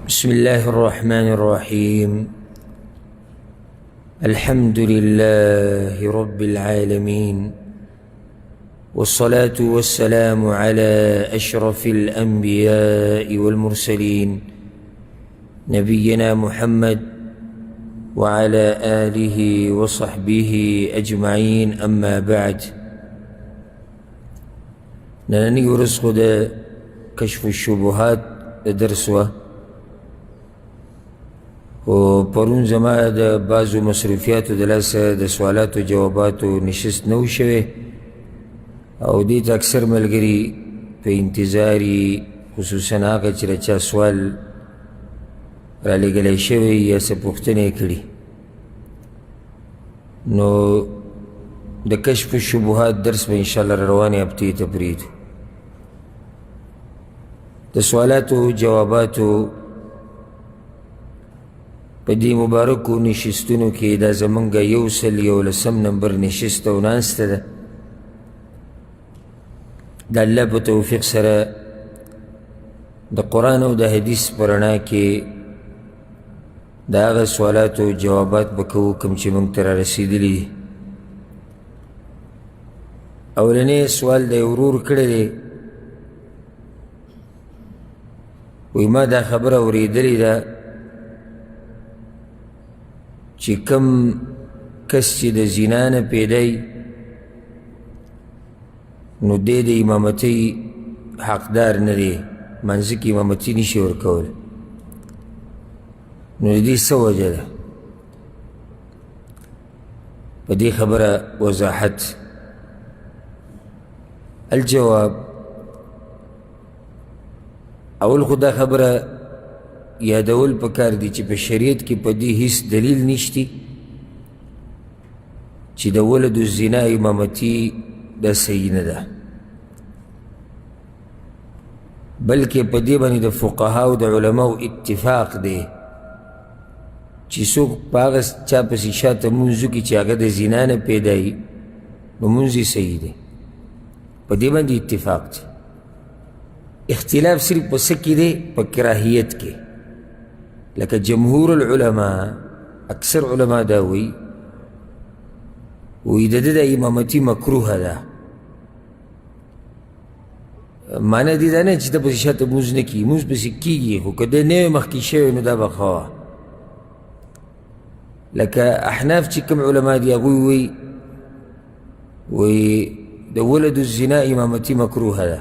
بسم الله الرحمن الرحيم. الحمد لله رب العالمين، والصلاة والسلام على أشرف الأنبياء والمرسلين، نبينا محمد وعلى آله وصحبه أجمعين، أما بعد. نننۍ ورځ خو د کشف الشبهات د درس وه، خو پرون زما د بعضو مصروفیاتو د لاسه د سوالاتو جواباتو نشست نه و شوی، او دې ته اکثر ملګري په انتظار یي، خصوصا هغه چې د چا سوال رالیږلی شوی یا څه پوښتنه یې کړي. نو د کشف الشبهات درس به انشاءالله روانې هفتې ته پرېږدو. د سوالاتو جواباتو په دې مبارکو نشستونو کې دا زمونږ 111 نمبر نشست او ناسته ده. د الله په توفیق سره د قرآن او د حدیث په رڼا کې د هغه سوالاتو جوابات به کوو کوم چې موږ ته رارسېدلي دي. اولنی سوال د یو ورور کړی دی، وایي ما دا خبره اورېدلې ده چې کوم کس چې د زنا نه پیدا نو دی د امامتۍ حقدار نه دی، منځ کې امامتي نشي ورکولی. نو د دې څه وجه ده؟ په دې خبره وضاحت. الجواب: اول خو دا خبره یادول پکار دي چې په شریعت کې په دې هیڅ دلیل نشتی چې د ولد الزنا امامتي دا صحیح نه ده، بلکې په دې باندې د فقهاو د علماو اتفاق دی چې څوک په هغه چا پسې شاته مونځ وکړي چې هغه د زنا نه پیدا وي، نو مونځ یې صحیح دی. په دې باندې اتفاق دی. اختلاف صرف په څه کې دی؟ په کراهیت کې. لکه جمهور العلماء، اکثر علما دا وایي، وایي د ده د امامتي مکروه ده. معنی دې دا نه چې ته پسې شاته مونځ نه کېږي، مونځ پسې کېږي، خو که دی نه وي مخکې شوی نو دا به ښه وه. لکه احناف چې کوم علما دي هغوی وایي، وایي د ولد الزنا امامتي مکروه ده،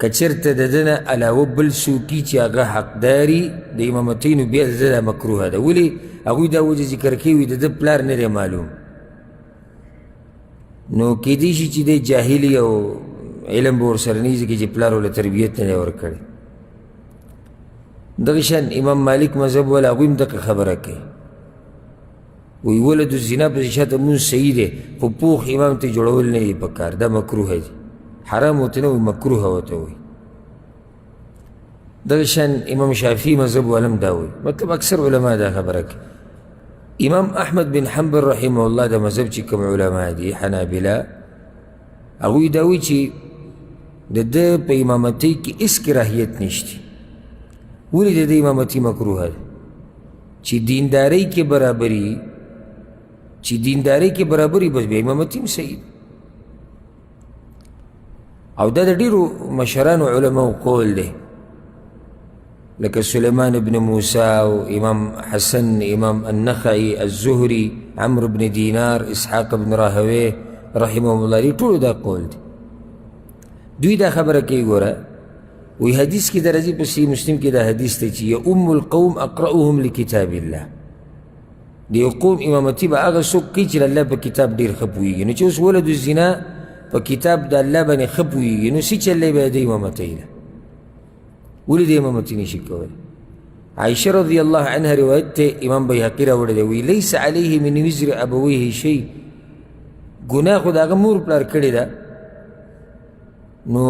که چېرته د ده نه علاوه بل څوک چې هغه حقداري د امامتۍ، نو بیا د ده دا مکروه ده. ولې؟ هغوی دا وجه ذکر کوي، د ده پلار نه دی معلوم، نو کیدای شي چې دی جاهلي او علم به ورسره نه وي، ځکه چې پلار ورله تربیت نه دی ورکړی. دغه شان امام مالک مذهب والا هغوی هم دغه خبره کوي، وایي ولد الزنا پسې شاته مونځ صحیح دی، خو پوخ امام ته جوړول نه دی پکار، دا مکروه دی، حرام ورته نه وایي، مکروه ورته وایي. دغه شان امام شافعي مذهب والا هم دا وایي، مطلب اکثر علما دا خبره کوي. امام احمد بن حنبل رحمه الله د مذهب چې کوم علما دي حنابله، هغوی دا وایي چې د ده په امامتۍ کې هېڅ کراهیت نشته. ولې د ده امامتي مکروه ده؟ چې دیندارۍ کې برابري، چې دیندارۍ کې برابري، بس بیا امامتي هم صحیح ده. او دا د ډېرو مشرانو علماو قول دی، لکه سلیمان ابن موسی او امام حسن، امام النخعي، الزهري، عمرو بن دینار، اسحاق بن راهوی رحمهم الله، دې ټولو دا قول دی. دوی دا خبره کوي، ګوره وی حدیث کې د راځي، په صحیح مسلم کې دا حدیث دی چې یؤم القوم اقرأهم لکتاب الله. د یو قوم امامتي به هغه څوک کوي چې د الله په کتاب ډېر ښه پوهېږي. نو چې اوس ولد الزنا په کتاب د الله باندې ښه پوهېږي، نو څه چلی به د امامتۍ ده؟ ولې د امامتي نشي کولی؟ عایشه رضی الله عنها روایت ته امام بیهقي راوړی دی، وایي لیس علیه من وزر ابویه شی. ګناه خو د هغه مور پلار کړې ده، نو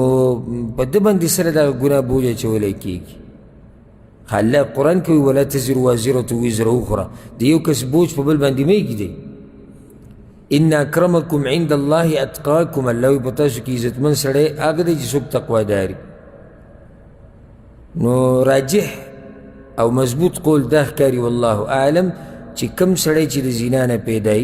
په ده باندې سره دغه ګناه بوج اچولی کېږي. الله قرآن کوي ولا تزر وازرة وزر اخرى، د یو کس بوج په بل باندې مه ږدئ. ان اکرمکم عند الله اتقاکم، الله وایي په تاسو کې عزتمن سړی هغه دی چې څوک تقوادار. نو راجح او مضبوط قول دا ښکاري، والله اعلم، چې کم سړی چې د زنا نه پیدا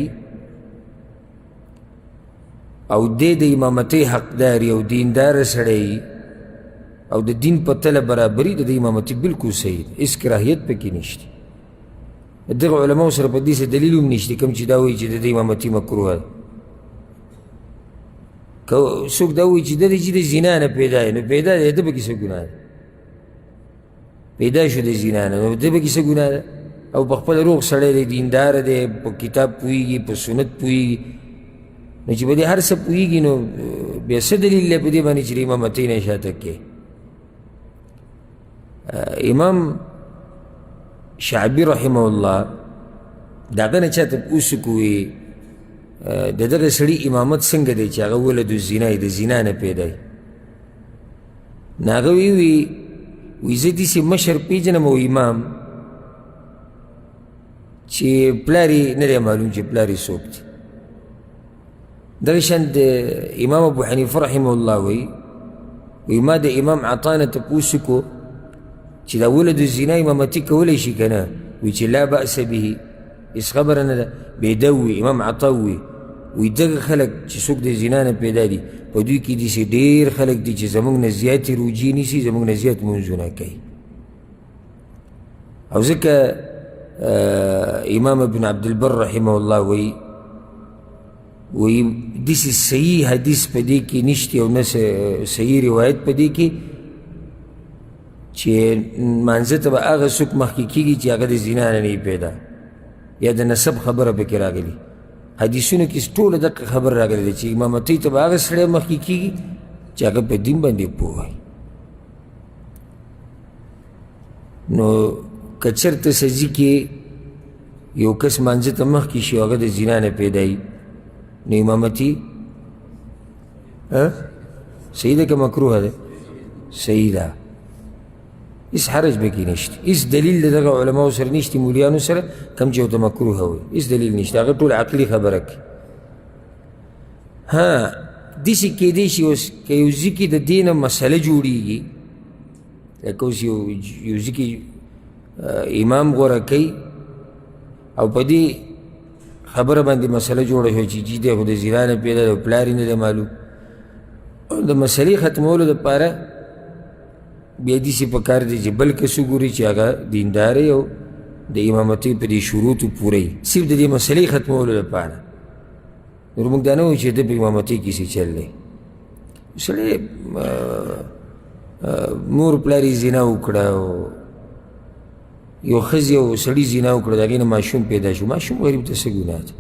او دی د امامتۍ حقدار او دیندار سړی او د دین په تله برابري، د دې امامتي بالکل صحیح ده، هېڅ کراهیت پکې نشته. دغه علماو سره په دې څه دلیل هم نشته کوم چې دا وایي چې د دې امامتي مکروه ده. که څوک دا وایي چې د دې چې د زنا نه پیدا نو پیدا دی، ده پکې څه ګناه ده؟ پیدا شو د زنا نه، نو ده پکې څه ګناه ده؟ او په خپل روغ سړی دی، دیندار دی، په کتاب پوهېږي، په سنت پوهېږي، نو چې په دې هر څه پوهېږي نو بیا څه دلیل دی په دې باندې چې د امامتۍ نه شاته کوي؟ امام شعبي رحمه الله د هغه نه چا تپوس کوي د دغه سړي امامت څنګه دی چې هغه ولد الزنا د زنا نه پیدا وي؟ نو هغه وی وی زه داسې مشر پېژنم او امام چې پلار یې نه دی معلوم چې پلار یې څوک دی. دغه شان د امام ابو حنیفه رحمه الله وایي، وایي ما د امام عطا نه تپوس وکړو چې دا ولد الزنا امامتي کولی شي که نه؟ وایي چې لا بأس به، هېڅ خبره نه ده. بیا ده ووایي، امام عطا ووایي، وایي دغه خلک چې څوک د زنا نه پیدا دي په دوی کې داسې ډېر خلک دي چې زموږ نه زیاتې روژې نیسي، زموږ نه زیات لمونځونه کوي. او ځکه امام ابن عبدالبر رحمه الله وایي، وایي داسې صحیح حدیث په دې کې نشته او نه صحیح روایت په دې کې چې مانځه ته به هغه څوک مخکې کېږي چې هغه د زنا نه نه پیدا، یا د نسب خبره پکې راغلي. حدیثونو کې ټوله دقه خبره راغلې ده چې امامتۍ ته به هغه سړی مخکې کېږي چې هغه په دین باندې پوه وي. نو که چېرته سځي کې یو کس مانځه ته مخکې شي او هغه د زنا نه پیدا وي، نو امامتي صحیح ده که مکروه ده؟ صحیح ده، هېڅ حرج پکې نشته، هېڅ دلیل د دغه علماو سره نشته، مولیانو سره کوم چې ورته مکروه وایي، هېڅ دلیل نشته، هغه ټول عقلي خبره کوي. ها داسې کېدی شي اوس که یو ځي کې د دې نه مسله جوړېږي، لکه اوس یو ځي کې امام غوره کوي او په دې خبره باندې مسله جوړه شوه چې جي دی خو د زنا نه پیدا دی، پلار یې نه دی معلوم، د مسلې ختمولو دپاره بیا داسې په کار دی چې بل کس وګوري چې هغه دیندار او د امامتۍ په دې شروطو پوره وي، صرف د دې مسلې ختمولو دپاره. نور موږ دا نه وایو چې ده په امامتۍ کې څه چل دی. سړی مور پلار یې زنا وکړه او یو ښځې او سړي زنا وکړه، د هغې نه ماشوم پیدا شو، ماشوم غریب ته څه ګناه ده؟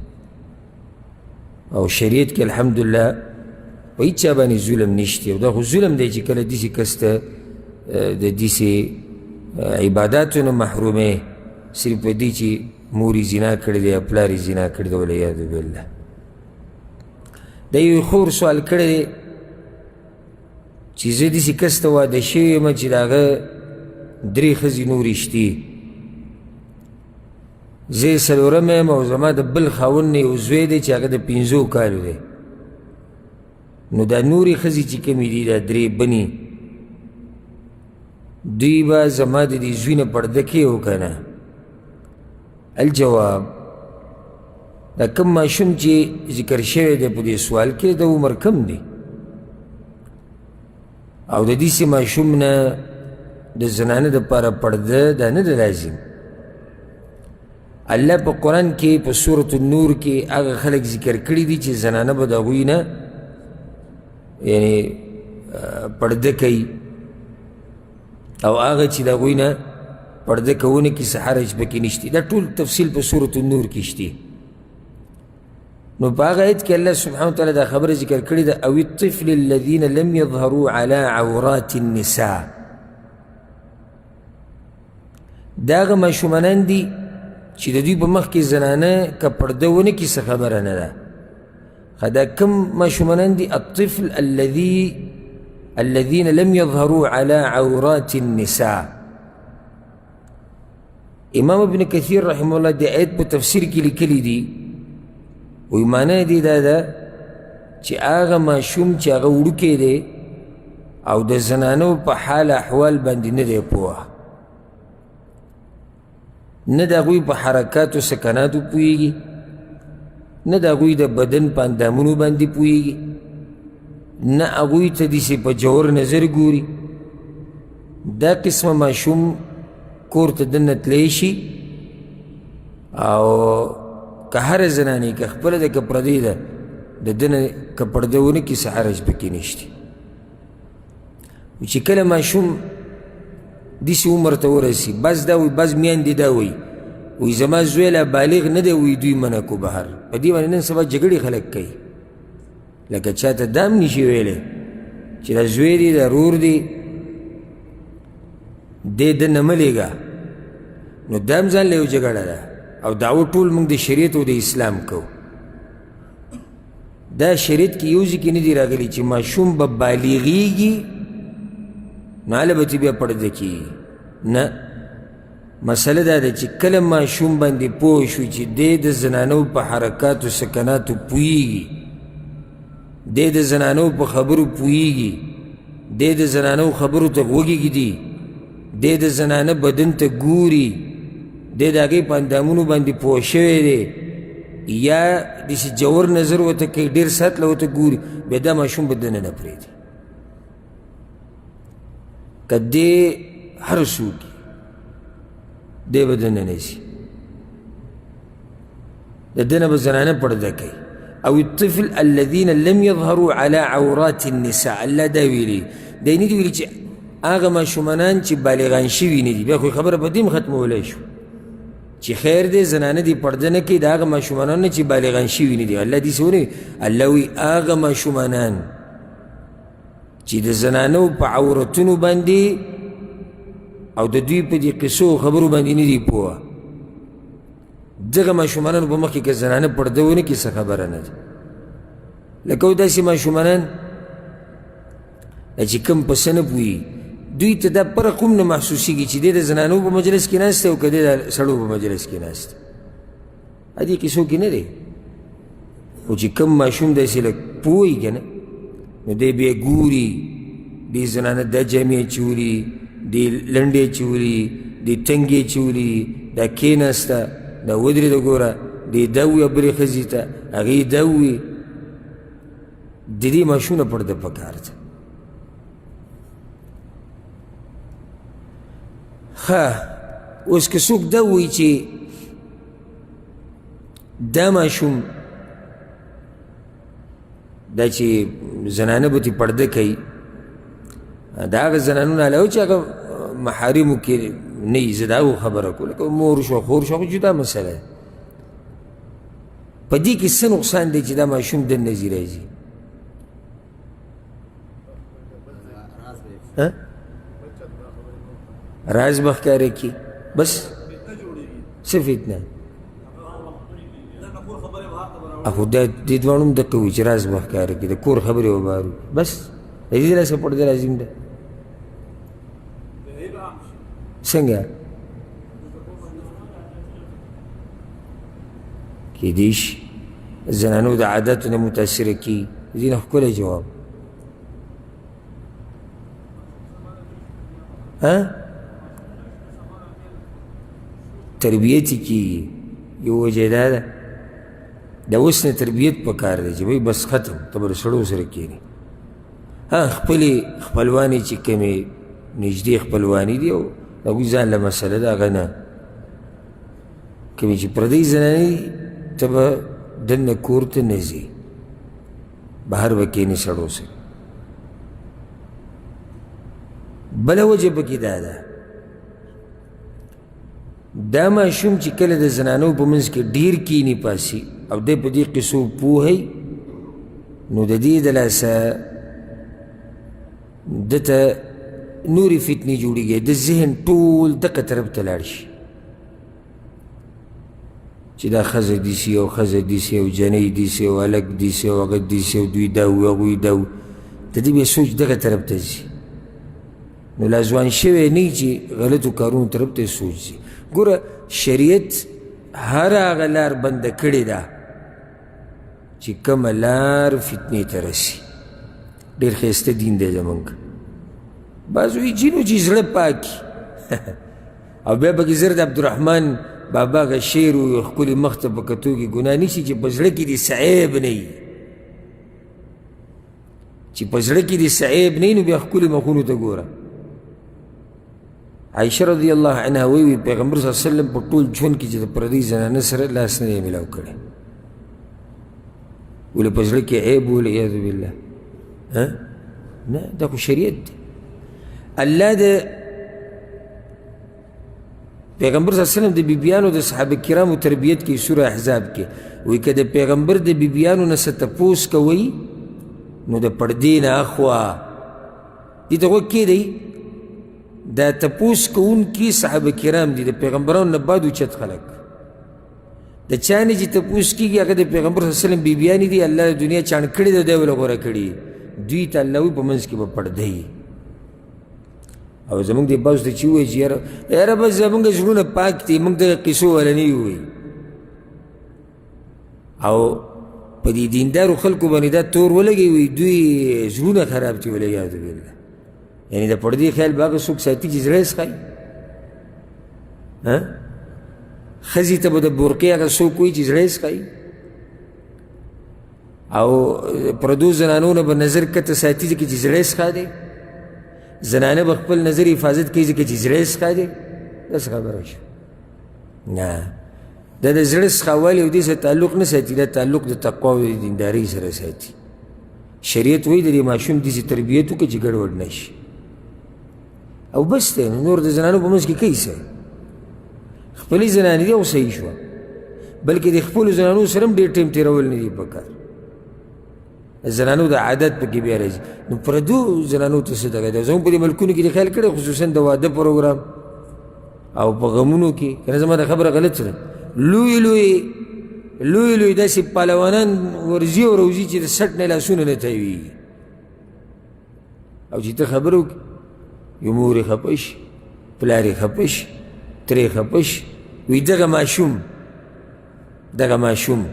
او شریعت کې الحمدلله په هېچا باندې ظلم نشته، او دا خو ظلم دی چې کله داسې کس ته د داسې عباداتو نه محرومې صرف په دې چې مور یې زنا کړې دی یا پلار یې زنا کړې دی، والعیاذ بالله. د یوې خور سوال کړی دی چې زه داسې کس ته واده شوی یم چې د هغه درې ښځې نورې شتي، زه یې څلورم یم او زما د بل خاوند نه یو زوی دی چې هغه د پنځو کالو دی، نو دا نورې ښځې چې کومې دي دا درې بنې دوی به زما د دې زوی نه پرده کوي او که نه؟ الجواب، دا کوم ماشوم چې ذکر شوی دی په دې سوال کې د عمر کم دی، او د داسې ماشوم نه د زنانه دپاره پرده دا نه ده لازم. الله په قرآن کې په سورة النور کې هغه خلک ذکر کړي دي چې زنانه به د هغوی نه یعنی پرده کوي، او هغه چې د هغوی نه پرده کوونه کې څه حرج پکې نشته. دا ټول تفصیل په سورة النور کې شته. نو په هغه آیت کې الله سبحانه وتعالی دا خبره ذکر کړې ده، او الطفل الذین لم یظهروا علی عورات النساء. دا هغه ماشومانان دي چې د دوی په مخ کې زنانه که پرده ونه کړي څه خبره نه ده. ښه دا کوم ماشومانان دي؟ الطفل الذين لم يظهروا على عورات النساء. امام ابن کثیر رحمه الله د آیت په تفسیر کې لیکلي دي، وایي معنی دې دا ده چې هغه ماشوم چې هغه وړوکی دی او د زنانو په حال احوال باندې نه دی پوه، نه د هغوی په حرکاتو سکناتو پوهېږي، نه د هغوی د بدن په اندامونو باندې پوهېږي، نه هغوی ته داسې په ژور نظر ګوري. دا قسمه ماشوم کور ته دننه تللی شي، او که هره زنانې که خپله ده که پردۍ ده، د ده نه که پرده ونه کړي څه حرج پکې نشته. چې کله ماشوم داسې عمر ته ورسي، بعض دا وایي، بعض میندې دا وایي، وایي زما زوی لا بالغ نه دی، وایي دوی منع کو بهر. په دې باندې نن سبا جګړې خلک کوي، لکه چا ته دا هم نشي ویلی چې دا زوی دی، دا رور دی، دی دننه مه لېږه. نو دا هم ځان له یو جګړه ده، او دعوه ټول موږ د شریعت او د اسلام کوو. دا شریعت کې یو ځای کې نه دي راغلي چې ماشوم به بالغېږي نو هله به چې بیا پرده کېږي. نه، مسله دا ده چې کله ماشوم باندې پوه شو چې دی د زنانو په حرکاتو سکناتو پوهېږي، دی د زنانو په خبرو پوهېږي، دی د زنانو خبرو ته غوږ ږدي، دی د زنانه بدن ته ګوري، دی د هغې په اندامونو باندې پوه شوی دی، یا داسې ژور نظر ورته کوي، ډېر ساعت له ورته ګوري، بیا دا ماشوم به دننه پرېږدي. که دی هر څوک دی به دننه ځي، د ده نه به زنانه پرده کوي. او الطفل الذين لم يظهروا على عورات النساء، الله دا ویلي دی، نه دي ویلي چې هغه ماشومانان چې بالغان شوي نه دي، بیا خو خبره په دې هم ختمولی شو چې خیر دی زنانه دې پرده نه کوي د هغه ماشومانانو نه چې بالغان شوي نه دي. الله داسې ونه وي، الله وایي هغه ماشومانان چې د زنانو په عورتونو باندې او د دوی په دې قصو خبرو باندې نه دي پوه، دغه ماشومانانو په مخکې که زنانه پرده ونه کړي څه خبره نه ده. لکه داسې ماشومانان چې کوم په څه نه پوهېږي، دوی ته دا فرق هم نه محسوسېږي چې دی د زنانو په مجلس کې ناست دی او که دی د سړو په مجلس کې ناست دی. دې قصو کې نه دی. خو چې کوم ماشوم داسې لږ پوه وي که نه، نو دی بیا ګوري دې زنانه دا جامې اچولي، دې لنډې اچولي، دې تنګې اچولي، دا کښېناسته، دا ودرېده، ګوره دې دا ووایي بلې ښځې ته، هغې دا ووایي. د دې ماشوم نه پرده پکار ده. ښه، اوس که څوک دا ووایي چې دا ماشوم دا چې زنانه به ترې پرده کوي، دا هغه زنانو نه علاوه چې هغه محارمو کې نه وي، زه د هغو خبره کوم، لکه مور شو خور شو، هغه جدا مسله ده. په دې کې څه نقصان دی چې دا ماشوم دننه ځي راځي؟ راز به ښکاره کړي، بس څه فتنه؟ خو دا دې دواړو هم دقه وي چې راز به ښکاره کړي، د کور خبرې به بهر وکړي، بس د دې لاسه پرده لازم ده. څنګه کېدی شي زنانو د عادتو نه متاثره کېږي؟ دې نه ښکلی جواب. ها تربیت یې کېږي. یو وجه دا ده د اوس نه تربیت پکار دی چې بھئی بس ختم، ته به د سړو سره کښېنې. ها خپلې خپلوانې چې کومې نږدې خپلوانې دي او هغوی ځان له مسله ده، هغه نه کومې چې پردۍ زنانې دي ته به دننه کور ته نه ځې، بهر به کښېنې سړو سره. بله وجه پکې دا ده، دا ماشوم چې کله د زنانو په منځ کې ډېر کیني پاسي او دی په دې قصو پوهی، نو د دې د لاسه ده ته نورې فتنې جوړېږي، د ذهن ټول دقه طرف ته لاړ شي چې دا ښځه داسې او ښځه داسې او جنۍ داسې او هلک داسې او هغه داسې او دوی دا وو هغوی دا وو، د دې بیا سوچ دغه طرف ته ځي. نو لا ځوان شوی نه چې غلطو کارونو طرف ته سوچ ځي. ګوره شریعت هر هغه لار بنده کړې ده چې کومه لار فتنې ته رسي. ډېر ښایسته دین دی زموږ. بعض وایي جینو چې زړه پاک او بیا پکې زر د عبدالرحمن بابا هغه شعر ووایي، ښکلي مخ ته په کتو کې ګناه نشي چې په زړه کې دې څه عیب نه وي، چې په زړه کې دې څه عیب نه وي نو بیا ښکلي مخونو ته ګوره. عایشه رضی الله عنها وایي پیغمبر صلی الله علیه وسلم په ټول ژوند کې چې د پردۍ زنانه سره لاس نه دی میلاو کړی، ولې په زړه کې عیب والعیاذ بالله. نه، دا خو شریعت دی. الله د پیغمبر صلی الله علیه وسلم د بیبیانو د صحابه کرامو تربیت کې سوره احزاب کې وایي که د پیغمبر د بیبیانو نه څه تپوس کوئ نو د پردې نه اخوا دې ته غوږ کښېږدئ. دا تپوس کوونکي صحابه کرام دي، د پیغمبرانو نه بعد اوچت خلک. د چا نه چې تپوس کېږي هغه د پیغمبر صلی الله علیه وسلم بیبیانې دي، الله د دنیا چاڼ کړې ده، دی وله غوره کړي. دوی ته الله وایي په منځ کې به پرده وي. او زموږ دې بعضو ته چې ووایي چې یاره بس زموږ زړونه پاک دي، موږ دغه قصو واله نه یو. او په دې دیندارو خلکو باندې دا تور ولګوي، وایي دوی زړونه خراب دي، والعیاذ بالله. یعنې د پردې خیال به هغه څوک ساتي چې زړه یې څښي. ښځې ته به د برقې هغه څوک وایي چې زړه یې څښي، او پردو زنانو نه به نظر کته ساتي ځکه چې زړه یې څښا دی. زنانه به خپل نظر حفاظت کوي ځکه چې زړه یې څښا دی. دا څه خبره شوه؟ نه، دا د زړه څښاوالي او دې سره تعلق نه ساتي، دا تعلق د تقوا او د دیندارۍ سره ساتي. شریعت وایي د دې ماشوم داسې تربیت وکړه چې ګډوډ نه شي، او بس دی. نور د زنانو په منځ کې کوي څه؟ خپلې زنانې دي او صحیح شوه، بلکې د خپلو زنانو سره هم ډېر ټایم تېرول نه دي پکار. زنانو د عادت پکې بیا راځي. نو پردو زنانو ته څه دغه دی؟ زموږ په دې ملکونو کې دې خیال کړی، خصوصا د واده پروګرام او په غمونو کې، که نه زما دا خبره غلطه ده، لوی لوی لوی لوی داسې پهلوانان ورځي او روځي چې د سټ نه لاسونه نه تاویږي، او چې ته خبره وکړې یو مور یې خفه شي، پلار یې خفه شي، ترې خفه شي، وایي دغه ماشوم، دغه ماشوم،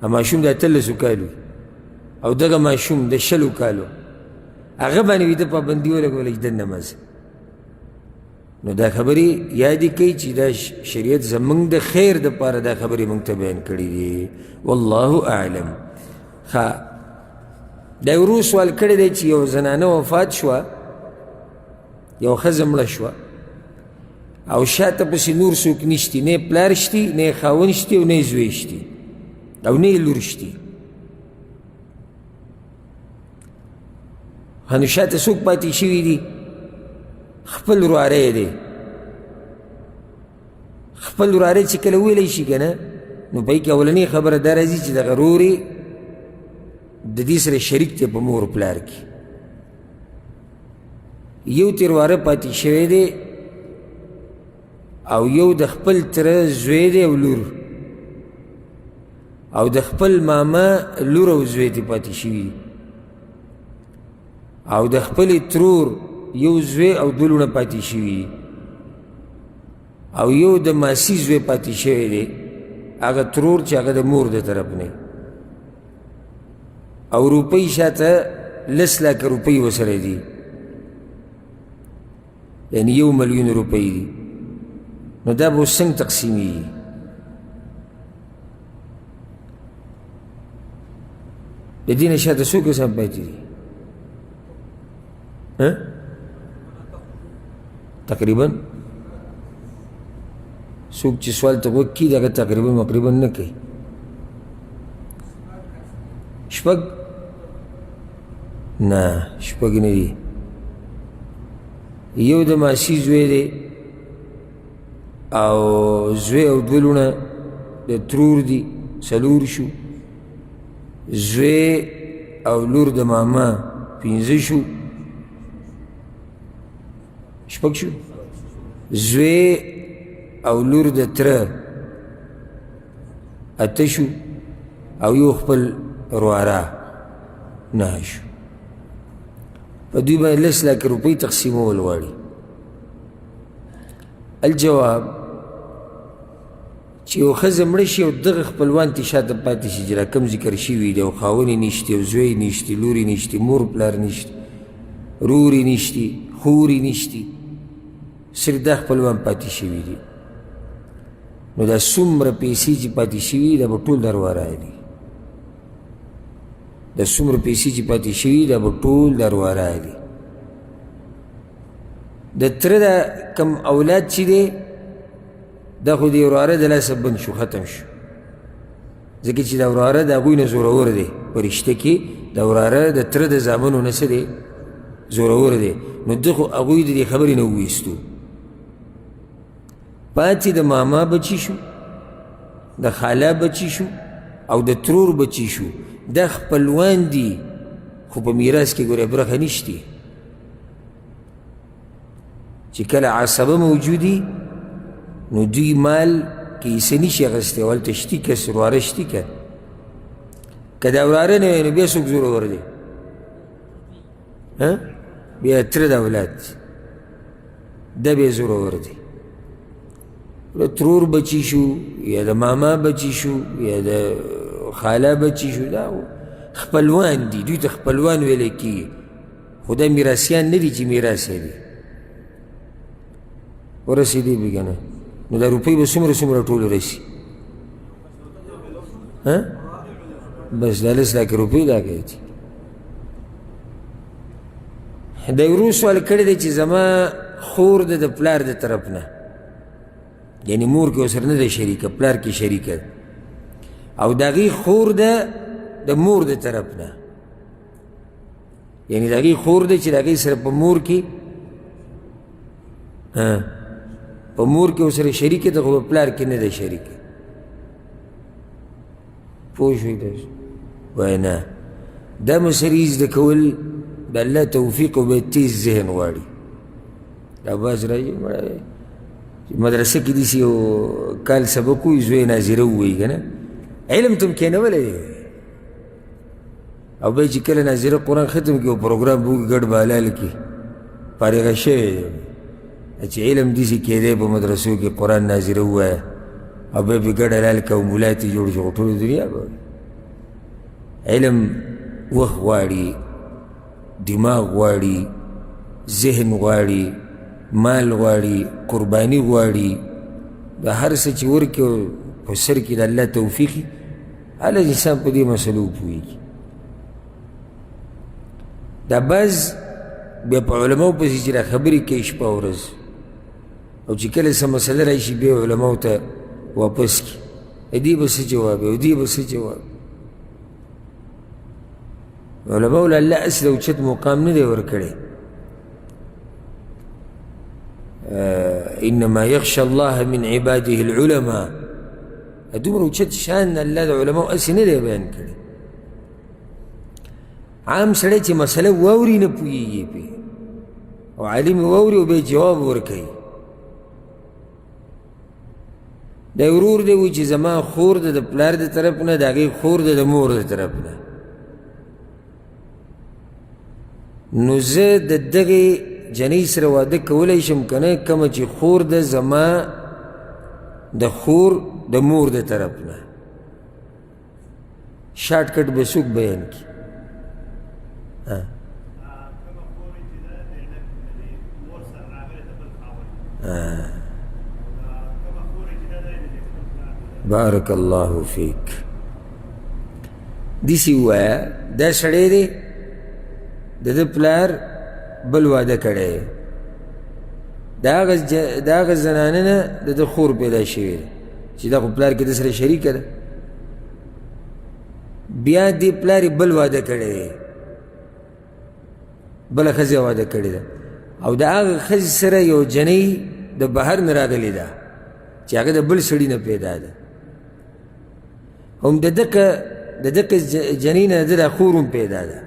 ماشوم د 18 کالو او دغه ماشوم د 20 کالو، هغه باندې ویده پابندي ولګوله چې دننه مه ځه. نو دا خبرې یادې کوي چې دا شریعت زموږ د خیر دپاره دا خبرې موږ ته بیان کړي دي. والله اعلم. ښه، دا ورو سوال کړی دی چې یو زنانه وفات شوه، یو ښځه مړه شوه، او شاته پسې نور څوک نشتي، نه پلار شتي، نه خاوند شتي، او نه زوی شتي، او نه لور شتي. نو شاته څوک پاتې شوي دي؟ خپل وراره دی. خپل وراره چې کله ویلی شي که نه، نو په کې اولنۍ خبره دا راځي چې دغه ورور یې د دې سره شریک دی په مور پلار کې. یو تر واره پاتې شوی دی او یو د خپل تره زوی دی او لور، او د خپل ماما لور او زوی دی پاتې شوي، او د خپلې ترور یو زوی او دوه لوڼه پاتې شوي، او یو د ماسي زوی پاتې شوی دی، هغه ترور چې هغه د مور د طرف نه، او روپۍ شاته 10 لاکه روپۍ ورسره دي، یعنی 1 میلیون روپۍ دي. نو دا به اوس څنګه تقسیمیږي؟ د دې نه شاته څو کسان پاتې دي؟ تقریبا څوک چې سوال ته غوږ کړي دغه تقریبا مقریبا نه کوي. شپږ؟ نه، شپږ نه دي. یو د ماسي زوی دی او زوی او دوه لوڼه د ترور دي، 4 شو. زوی او لور د ماما 5 شو، شپږ شو. زوی او لور د تره 8 شو، او یو خپل رواره 9 شو. په دوی باندې 10 لاکه روپۍ تقسیمول غواړي. الجواب چې یو ښځه مړه شي او دغه خپلوان ترې شاته پاتې شي چې را کوم ذکر شوي دي، او خاوند یې نشتي، او زوی یې نشتي، لور یې نشتي، مور پلار نشتي، رور یې نشتي، خورې نشتي، صرف دا خپلوان پاتې شوي دي. نو دا څومره پیسې چې پاتې شوي دا به ټول د ورواره دي. دا څومره پیسې چې پاتې شوي دا به ټول د ورواره دي. د تره دا کم اولاد چې دی دا خو د وراره د لاسه بند شو، ختم شو، ځکه چې دا وراره د هغوی نه زورور دی. په رشته کې د وراره د تره د زامنو نه څه دی؟ زورور دی. نو ده خو هغوی د دې خبرې نه وویستو. پاتې د ماما بچي شو، د خاله بچي شو، او د ترور بچي شو. دا خپلوان دي، خو په میراث کې ګورې برخه نشتي. چې کله عصبه موجودي نو دوی مال کې حصه نشي اخیستی، او هلته شتي که وراره شتي که که دا وراره نه وي نو بیا څوک زورور دی؟ بیا تره د اولاد دی، دا بیا زورور دی. د ترور بچي شو، یا د ماما بچي شو، یا د خاله بچي شو، دا خپلوان دي، دوی ته خپلوان ویلی کېږي، خو دا میراثیان نه دي چې میراث یې دي. ورسېدې به که نه؟ نو دا روپۍ به څومره څومره ټول رسي؟ بس دا لس لاکه روپۍ دا کوي. د ورور سوال کړی دی چې زما خور ده د پلار د طرف نه، یعنې مور کې ورسره نه ده شریکه، پلار کې شریکه ده، او د هغې خور ده د مور د طرف نه، یعنې د هغې خور ده چې د هغې سره په مور کې په مور کې ورسره شریکه ده، خو په پلار کې نه ده شریکه. پوه شوئ تاسو؟ وایي نه، دا مسلې زده کول د الله توفیق او بیا تیز ذهن غواړي. دا باز راځي مړه چې مدرسه کې داسې یو کال سبق ووایي، زوی ناظره ووایي که نه، علم ته هم کښېنولی دی. او بیا چې کله ناظره قرآن ختم کړي او پروګرام به وکړي، ګډ به حلال کړي، فارغه شوی دی. چې علم داسې کېدی په مدرسو کې، قرآن ناظره ووایه او بیا پرې ګډ حلال کړه او ملا ترې جوړ شي، خو ټوله دنیا به علم وخت غواړي، دماغ غواړي، ذهن غواړي، مال غواړي، قرباني غواړي. د هر څه چې ورکړي په سر کې د الله توفیق وي، هله انسان په دې مسلو پوهېږي. دا بعض بیا په علماو پسې چې را خبرې کوي شپه ورځ، او چې کله څه مسله راشي بیا علماو ته واپس کړي، دې به څه جواب وي او دې به څه جواب. علماو له الله اصل اوچت مقام نه دی ورکړی. انما یخشى الله من عباده العلماء، دومره اوچت شان الله د علماو هسې نه دی بیان کړی. عام سړی چې مسله واوري نه پوهېږي پرې، او عالم یې واوري او بیا جواب ورکوي. دا ورور دی وایي چې زما خور ده د پلار د طرف نه، د هغې خور ده د مور د طرف نه، نو زه د دغې جنۍ سره واده کولی شم که نه، کومه چې خور ده زما د خور د مور د طرف نه. شارټ کټ به څوک بیان کړي؟ بارک الله فیک. داسې ووایه دا سړی دی د ده پلار بل واده کړی، د هغه زنانه نه د ده خور پیدا شوې ده چې دا خو پلار کې ده سره شریکه ده، بیا دې پلار یې بل واده کړی دی، بله ښځه واده کړې ده، او د هغه ښځې سره یو جنۍ د بهر نه راغلې ده چې هغه د بل سړي نه پیدا ده، هم د دغه جنۍ نه د ده خور هم پیدا ده،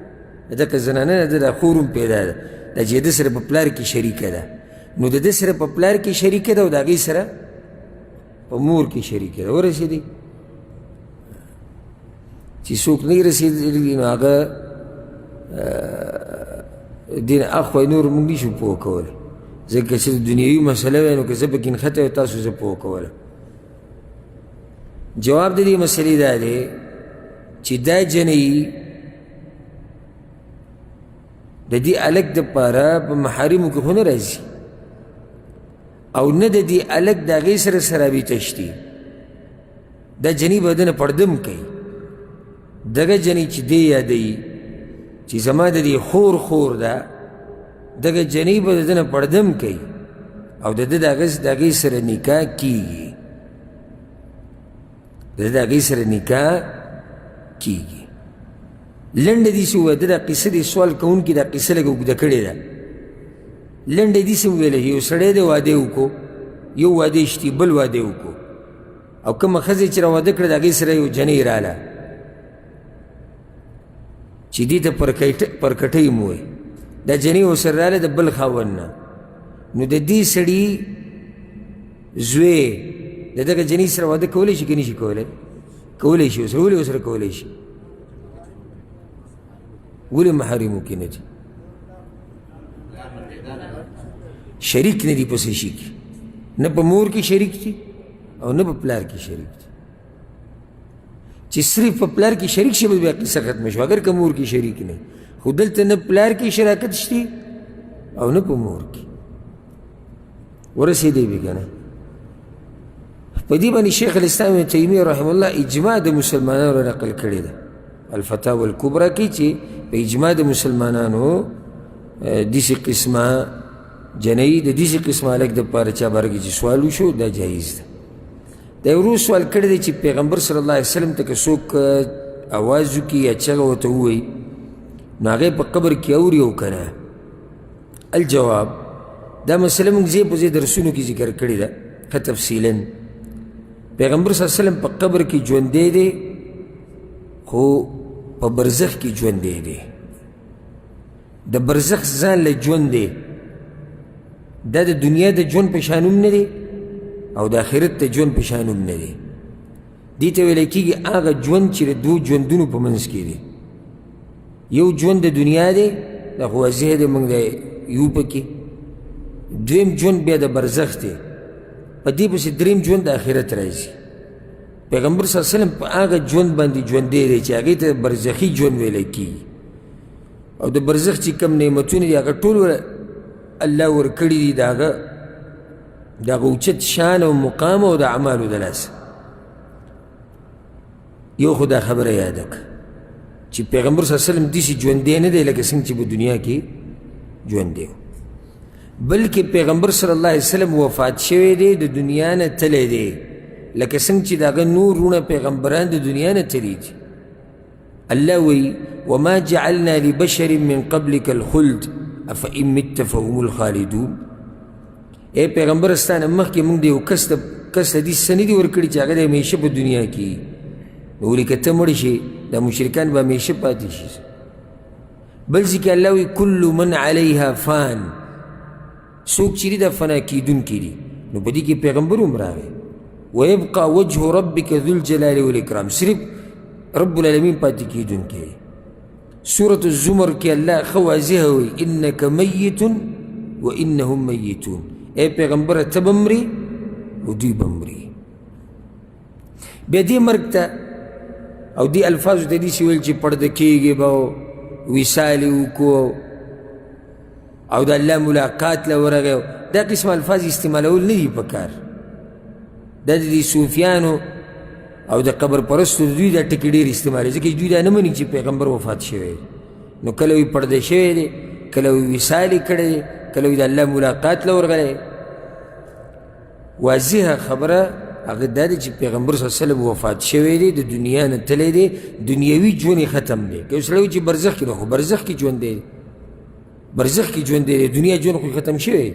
د دغه زنانه نه د ده خور هم پیدا ده، دا چې ده سره په پلار کې شریکه ده، نو د ده سره په پلار کې شریکه ده او د هغې سره په مور کې شریکه ده. ورسېدې؟ چې څوک نه رسېدلي نو هغه دین اخوا نور موږ نشو پوه کولی، ځکه چې دنیوي مسله وی نو که زه پکې نښتی وای تاسو زه پوه کولم. جواب د دې مسلې دا دی چې دا جنۍ د دې هلک دپاره په محارمو کې خو نه راځي، او نه د دې هلک د هغې سره څه رابطه شتي. دا جنۍ به دنه پردم کوي. دغه جنۍ چې دی یادوي چې زما د دې خور خور ده، دغه جنۍ به د ده نه پردم کوي او د ده د هغې سره نکاح کیږي، د ده د هغې سره نکاح کیږي. لنډه داسې ووایه، ده دا قصه د سوال کوونکي دا قصه لږه اوږده کړې ده. لنډه داسې وویله، یو سړی دی واده یې وکړو، یو واده یې شتي بل واده یې وکړو، او کومه ښځه چې راواده کړه د هغې سره یو جنۍ راله چې دې ته پرکټۍ مو وایي، دا جنۍ ورسره راله د بل خاوند نه. نو د دې سړي زوی د دغه جنۍ سره واده کولی شي که نه شي کولی؟ کولی شي ورسره. ولې ورسره کولی شي؟ ولې محارمو کې نه دي؟ شریک نه دي په څه شي کې، نه په مور کې شریک دي او نه په پلار کې شریک دي. چې صرف په پلار کې شریک شي بیا قصه ختمه شوه، اګر که مور کې شریک نه، خو دلته نه پلار کې شراکت شته او نه په مور کې. ورسېدې به که نه؟ په دې باندې شیخ الاسلام ابن تیمیه رحمه الله اجماع د مسلمانانو نقل کړې ده الفتاوى الکبرى کې، چې په اجماع د مسلمانانو داسې قسمه جنۍ د داسې قسمه هلک دپاره چا باره کې چې سوال وشو دا جایز ده. دا یو ورور سوال کړی دی چې پیغمبر صلی الله علیه وسلم ته که څوک اواز وکړي یا چغه ورته ووایي نو هغه په قبر کې اوري او که نه؟ الجواب، دا مسله موږ ځای په ځای درسونو کې ذکر کړې ده ښه تفصیلا. پیغمبر صلی الله علیه وسلم په قبر کې ژوندی دی، خو په برزخ کې ژوندی دی. د برزخ ځان له ژوند دی، دا د دنیا د ژوند په شان هم نه دی او د آخرت د ژوند په شان هم نه دی. دې ته ویل کېږي هغه ژوند چې د دوو ژوندونو په منځ کې دی. یو ژوند د دنیا دی، دا خو واضح دی موږ دی یو پکې. دویم ژوند بیا د برزخ دی، په دې پسې دریم ژوند د آخرت راځي. پیغمبر صلی الله علیه وسلم په هغه ژوند باندې ژوندی دی چې هغې ته برزخي ژوند ویل کېږي، او د برزخ چې کوم نعمتونه دي هغه ټول الله ورکړي دي، د هغه د هغه اوچت شان او مقام او د اعمالو د لاسه. یو خو دا خبره یاده کړه چې پیغمبر صلی الله علیه وسلم داسې ژوندی نه دی لکه څنګه چې په دنیا کې ژوندی و، بلکې پیغمبر صلی الله علیه وسلم وفات شوی دی، د دنیا نه تللی دی، لکه څنګه چې د هغه نور وروڼه پیغمبران د دنیا نه تللي دي. الله وی وما جعلنا لبشر من قبلك الخلد افإن مت فهم الخالدون. ای پیغمبر ستا نه مخکې موږ د یو کس ته دې څه نه دي ورکړي چې هغه د همیشه په دنیا کې، نو ولې که ته مړ شې دا مشرکان به همیشه پاتې شي. بل ځای کې الله وایي کل من علیها فان، څوک چې دي دا فنا کېدونکي دي، نو په دې کې پیغمبر هم راغی. ویبقى وجه ربک ذو الجلال والاکرام، صرف رب العالمین پاتې کېدونکی دی. سورة الزمر کې الله ښه واضح وایي انک میت و انهم میتون، ای پیغمبره ته به مرې او دوی به مري. بیا دې مرګ ته او دې الفاظو ته داسې ویل چې پرده کېږي به او وصال یې وکړو او د الله ملاقات له ورغی، دا قسم الفاظ استعمالول نه دي پکار. دا د دې صوفیانو او د قبر پرستو دوی دا ټکي ډېر استعمالوي، ځکه دوی دا نه مني چې پیغمبر وفات شوی دی. نو کله وي پرده شوی دی، کله وي وصال یې کړی دی، کله وي د الله ملاقات له ورغلی. واضحه خبره هغه دا دی چې پیغمبر صلی الله علیه وسلم وفات شوی دی، د دنیا نه تللی دی، دنیوي ژوند یې ختم دی. که یو سړی وایي چې برزخ کې، نو خو برزخ کې ژوند دی، برزخ کې ژوند دی، دنیا ژوند خو ختم شوی.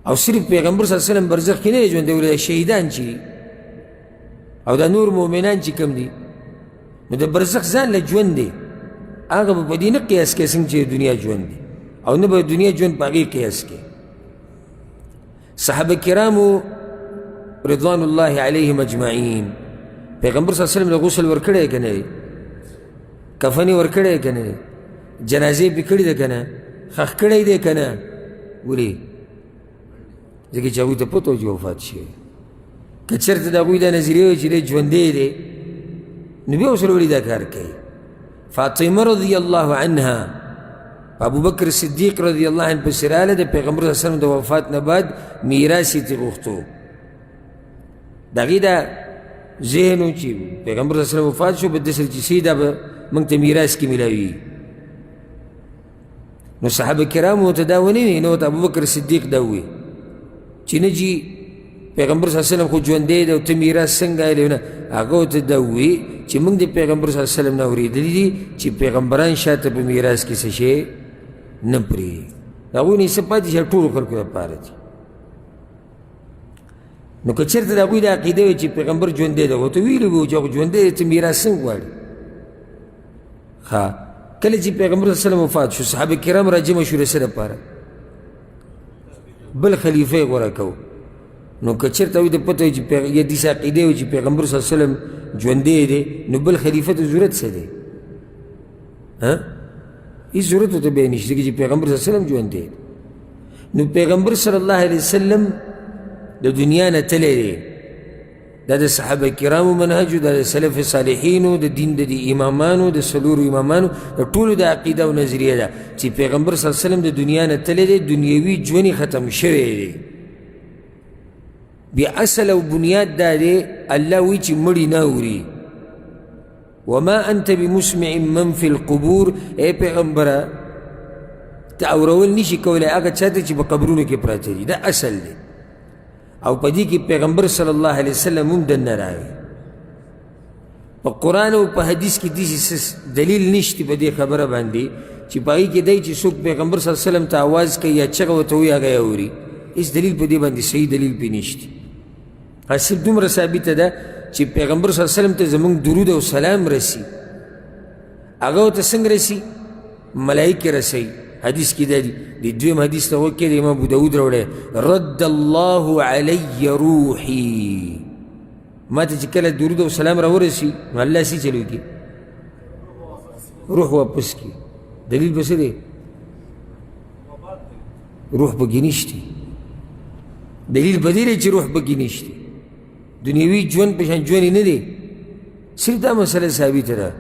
او صرف پیغمبر صلی الله علیه وسلم برزخ کې نه دی ژوند دی، ولې شهیدان چې او دا نور مؤمنان چې کوم دي، نو د برزخ ځان له ژوند دی، هغه به په دې نه قیاس کوي څنګه چې دنیا ژوند دی، او نه به دنیا ژوند په هغې قیاس کوي. صحابه کرامو رضوان الله علیهم اجمعین پیغمبر صلی الله علیه وسلم له غسل ورکړی که نه دی، کفن یې ورکړی که نه دی، جنازې پې کړې ده که نه، ښخ کړی دی که نه؟ ولې؟ ځکه چې هغوی ته پته وه چې وفات شوی. که چېرته د هغوی دا نظریه وي چې دی ژوندی دی، نو بیا ورسره ولې دا کار کوي؟ فاطمه رضی الله عنها په ابوبکر صدیق رضی الله عنه پسې راله، د پیغمبر صلی الله علیه وسلم د وفات نه بعد میراث یې ترې غوښتو. د هغې دا ذهن و چې پیغمبر صلی الله علیه وسلم وفات شو، به داسې چې څه دا به موږ ته میراث کې میلاویږي. نو صحابه کرامو ته دا ونه وي، نو ته ابوبکر صدیق دا ووایي چې نه جي پیغمبر صلی الله علیه وسلم خو ژوندی دی او ته میراث څنګه اخلې؟ نه، هغه ورته دا ووایي چې موږ د پیغمبر صلی الله علیه وسلم نه اورېدلي دي چې پیغمبران شاته په میراث کې څه شی نه پرېږدي. د هغوی نه یې څه پاتې شي ټولو خلکو لپاره دي. نو که چېرته د هغوی دا عقیده وي چې پیغمبر ژوندی دی، ورته ویلي وو چې هغه ژوندی دی، ته میراث څنګه غواړې؟ ښه، کله چې پیغمبر صلی الله علیه وسلم وفات شو، صحابه کرام راجمع شو د څه لپاره؟ بل خلیفه یې غوره کو. نو که چېرته هغوی ته پته وي چې یا داسې عقیده وي چې پیغمبر صلی الله علیه وسلم ژوندی دی، نو بل خلیفه ته ضرورت څه دی؟ ها، هېڅ ضرورت ورته بیا نشته، ځکه چې پیغمبر صلی الله علیه وسلم ژوندی دی. نو پیغمبر صلی الله علیه وسلم د دنیا نه تللی دی. دا د صحابه کرامو منهج، دا د سلف صالحینو، د دین د دې امامانو، د څلورو امامانو، د ټولو د عقیده او نظریه ده چې پیغمبر صلی الله علیه وسلم د دنیا نه تللی دی، دنیوي ژوند یې ختم شوی دی. بیا اصل او بنیاد دا دی، الله وایي چې مړي نه اوري. وما انت بمسمع من فی القبور، ای پیغمبره ته اورول نشي کولی هغه چا ته چې په قبرونو کې پراته دي. دا اصل دی. او په دې کې پیغمبر صلی الله علیه وسلم هم دننه راغی. په قرآن او په حدیث کې داسې دلیل نشته په دې خبره باندې چې په هغې کې دی چې څوک پیغمبر صلی الله علیه وسلم ته आवाज کوي یا چغه ورته وایي هغه یې اوري. هېڅ دلیل په دې باندې صحیح دلیل پرې نشته. صرف دومره ثابته ده چې پیغمبر صلی الله علیه وسلم ته زموږ درود او سلام رسي. هغه ورته څنګه رسي؟ ملایکې رسوي. حدیث کې دا دي، د دویم حدیث ته غوږ کښېږدئ، امام ابوداود راوړی، رد الله علی روحي، ما ته چې کله درود او سلام راورسي نو الله څه چل وکړي؟ روح واپس کړي. دلیل په څه دی؟ روح پکې نشته. دلیل په دې دی چې روح پکې نشته، دنیوي ژوند په شان ژوند یې نه دی. صرف دا مسله ثابته ده.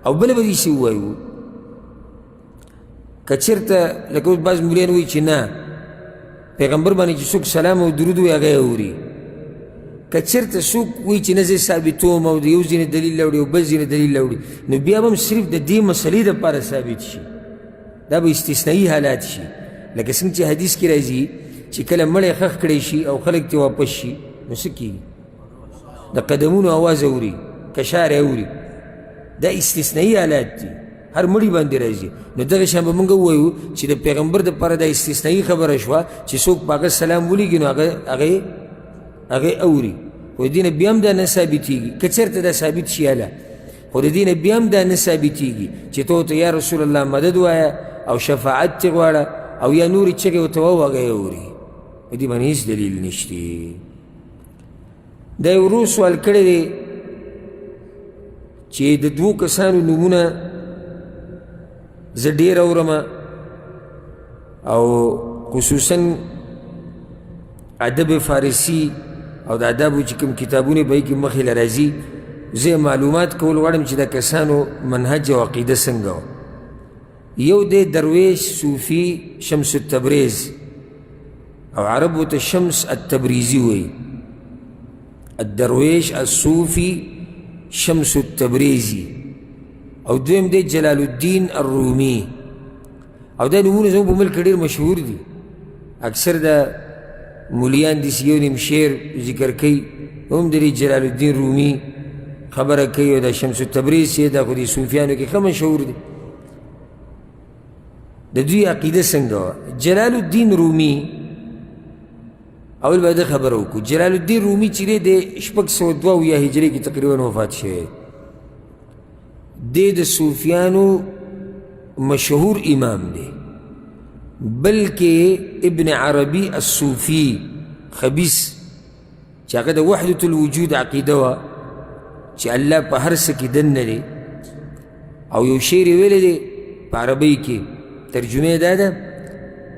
او بله به داسې ووایو که چېرته لکه اوس بعض مولیان وایي چې نه پیغمبر باندې چې څوک سلام او درود وایي هغه یې اوري. که چېرته څوک وایي چې نه زه ثابتوم او د یو ځای نه دلیل راوړي او بل ځای نه دلیل راوړي، نو بیا به هم صرف د دې مسلې دپاره ثابت شي. دا به استثنایي حالات شي، لکه څنګه چې حدیث کې راځي چې کله مړی ښخ کړی شي او خلک ترې واپس شي نو څه کېږي؟ د قدمونو اواز اوري، کشار اوري. دا استثنایي حالات دي، هر مړي باندې راځي. نو دغه شان به موږ ووایو چې د پیغمبر دپاره دا استثنایي خبره شوه چې څوک په هغه سلام ولیږي نو هغه اوري. خو د دې نه بیا هم دا نه ثابتېږي. که چېرته دا ثابت شي هله، خو د دې نه بیا هم دا نه ثابتېږي چې ته ورته یا رسول الله مدد وایه او شفاعت ترې غواړه او یا نورې چغې ورته وایه هغه یې اوري. په دې باندې هېڅ دلیل نشته. دا یو ورور سوال کړی دی چې د دوو کسانو نومونه زه ډېر اورم او خصوصا ادب فارسی او د ادابو چې کوم کتابونه په کې مخې له راځي، زه معلومات کول غواړم چې د کسانو منهج او عقیده څنګه وه. یو دی درویش صوفي شمس التبریز، او عربو ته شمس التبریزي وایي، الدرویش الصوفي شمس التبریزي. او دویم دی جلال الدین الرومي. او دا نومونه زموږ په ملک کې ډېر مشهور دي. اکثر دا مولیان داسې یو نیم شعر ذکر کوي، هم د دې جلال الدین رومي خبره کوي او دا شمس التبریز چې دا خو د صوفیانو کې ښه مشهور دی. د دوی عقیده څنګه وه؟ جلال الدین رومي، اول به د خبره وکړو. جلال الدین رومي چې دی د 672 هجري کې تقریبا وفات شوی دی. د صوفیانو مشهور امام دی، بلکې ابن عربي الصوفي خبیث چې هغه د وحدت الوجود عقیده وه چې الله په هر څه کې دننه دی، او یو شعر یې ویلی دی په عربۍ کې، ترجمه یې دا ده،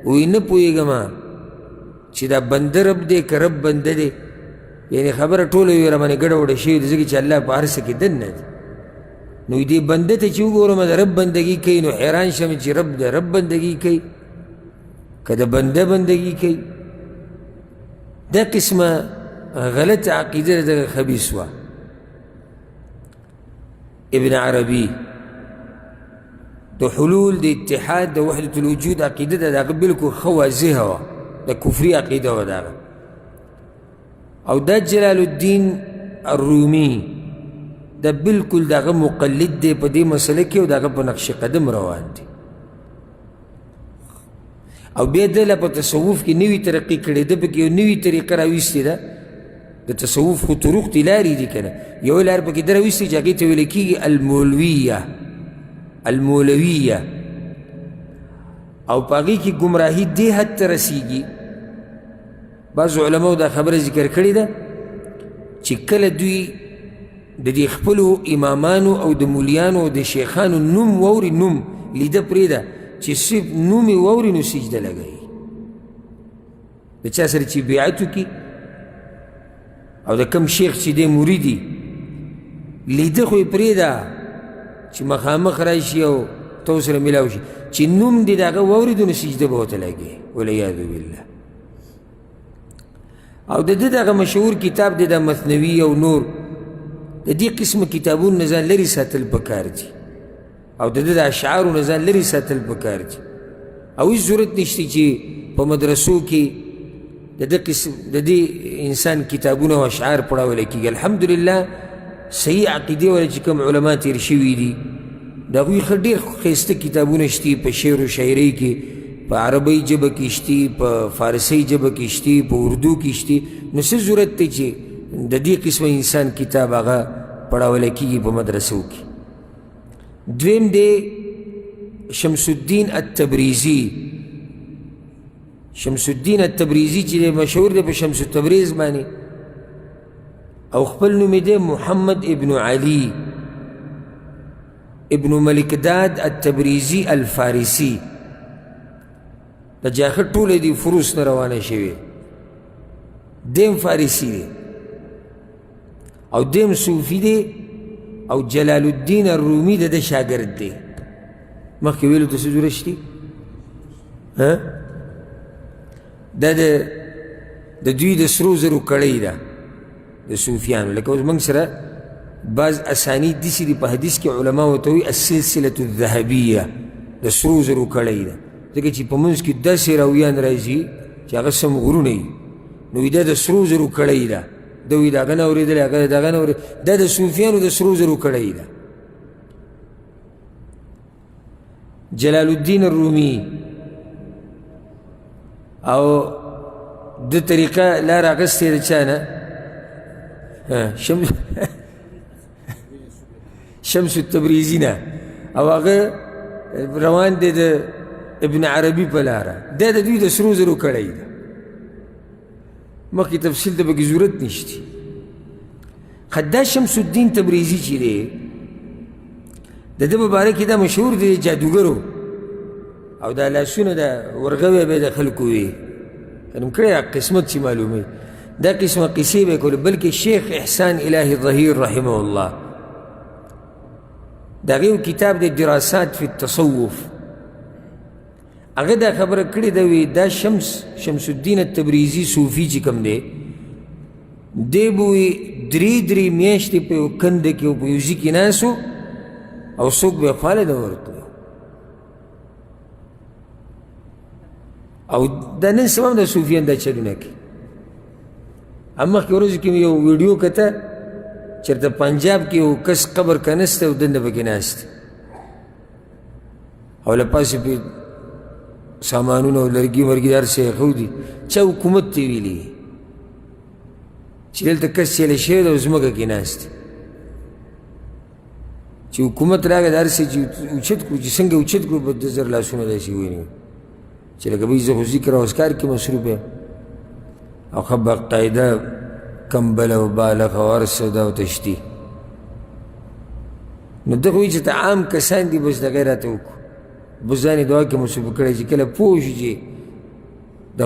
وایي نه پوهېږم چې دا بنده رب دی که رب بنده دی. یعنې خبره ټوله یې راباندې ګډه وډه شوې ده، ځکه چې الله په هر څه کې دننه دی. نو دې بنده ته چې وګورم د رب بندګي کوي، نو حیران شم چې رب د رب بندګي کوي که د بنده بندګي کوي. دا قسمه غلط عقیده دغه خبیث وه. ابن عربي د حلول د اتحاد د وحدة الوجود عقیده ده، د هغه بالکل ښه واضحه وه، د کفري عقیده وه د هغه. او دا جلال الدین الرومي دا بالکل د هغه مقلد دی په دې مسله کې، او د هغه په نقش قدم روان دی. او بیا ده له په تصوف کې نوې ترقي کړې ده، پکې یو نوې طریقه راویستې ده. د تصوف خو طرق دي، لارې دي که نه، یوه لار پکې ده راویستې چې هغې ته ویل کېږي المولویه، المولویه. او په هغې کې ګمراهي دې حد ته رسېږي، بعضو علماو دا خبره ذکر کړې ده چې کله دوی د دې خپلو امامانو او د مولیانو او د شیخانو نوم واوري، نوم لیده پرېږده چې صرف نوم یې واوري نو سجده لګوي. د چا سره چې بیعت وکړي او د کم شیخ چې دی مریدي، لیده خو یې پرېږده چې مخامخ راشي او ته ورسره میلاو شي، چې نوم دې د هغه واورېدو نو سجده به ورته لګوي، والعیاذ بالله. او د ده دغه مشهور کتاب دی د مثنوي او نور، د دې قسم کتابونو نه ځان لرې ساتل پکار دي، او د ده د اشعارو نه ځان لرې ساتل پکار دي. او هېڅ ضرورت نشته چې په مدرسو کې د ده قسم د دې انسان کتابونه او اشعار پړاول کېږي. الحمدلله صحیح عقیدې والا چې کوم علما تېر شوي دي، د هغوی ښه ډېر ښایسته کتابونه شتي، په شعر و شاعرۍ کې، په عربۍ ژبه کې شتي، په فارسۍ ژبه کې شتي، په اردو کې شتي. نو څه ضرورت دی چې د دې قسمه انسان کتاب هغه پړاولی کېږي په مدرسو کې. دویم دی شمس الدین التبریزي. شمس الدین التبریزي چې دی مشهور دی په شمس التبریز باندې، او خپل نوم یې دی محمد ابن علي ابن ملک داد التبریزي الفارسي. د جاخر ټولې دي فروس نه روانه شوې، دیم فارسي دی او دیم صوفي دی، او جلال الدین الرومي د ده شاګرد دی. مخکې ویلو ته څه ضرورت شته؟ دا د دوی د سرو زرو کړۍ ده د صوفیانو. لکه اوس موږ سره بعض اسانید داسې دي په حدیث کې علما ورته وایي السلسلة الذهبیه، د سرو زرو کړۍ ده، ځکه چې په منځ کې داسې راویان راځي چې هغه سم غرونه وي، نو وایي دا د سرو زرو کړۍ ده. ده وایي د هغه نه اورېدلی، هغه د هغه نه اورېدلی، دا د صوفیانو د سرو زرو کړۍ ده. جلال الدین الرومي او د طریقه لاره اخیستې د چا نه؟ شمس التبریزي نه، او هغه روان دی د ابن عربي په لاره. دا د دوی د سرو زرو کړی ده، مخکې تفصیل ته پکې ضرورت نشته. ښه دا شمس الدین تبریزي چې دی د ده په باره کې دا مشهور دی جادوګرو، او دا لاسونه دا ورغوی به د خلکو وي، نوم کړی قسمت چې معلوموي، دا قسمه قصې به یې کولې. بلکې شیخ احسان الهي ظهیر رحمه الله د هغې یو کتاب دی دراسات فی التصوف، هغه دا خبره کړې ده، وی دا شمس الدین التبریزي صوفي چې کوم دی، دی به وي درې درې میاشتې په یو کنده کې او په یو ځي کې ناست و، او څوک به یې خواله نه ورتلو. او دا نن سبا هم د صوفیان دا چلونه کوي. هم مخکې ورځو کې مې یو ویډیو کته، چېرته پنجاب کې یو کس قبر کنستی او دننه پکې ناست دی، او له پاسه پرې سامانونه او لرګي مرګي هر څه ایښودي دي. چا حکومت ته ویلي چې دلته کس چېله شوی دی او ځمکه کې ناست دی، چې حکومت راغی د هر څه چې اوچت کړو، چې څنګه اوچت کړو، په ده زر لاسونه داسې ونیو چې لکه بھئی زه خو ذکر او اذکار کې مصروف یم، او ښه باقاعده کمبله او بالغ او هر څه دا ورته شتي. نو ده خو وایي چې ته عام کسان دي، بس دغه راته وکړو، بس ځان یې دعا کې مصروف کړی چې کله پوه شو چې د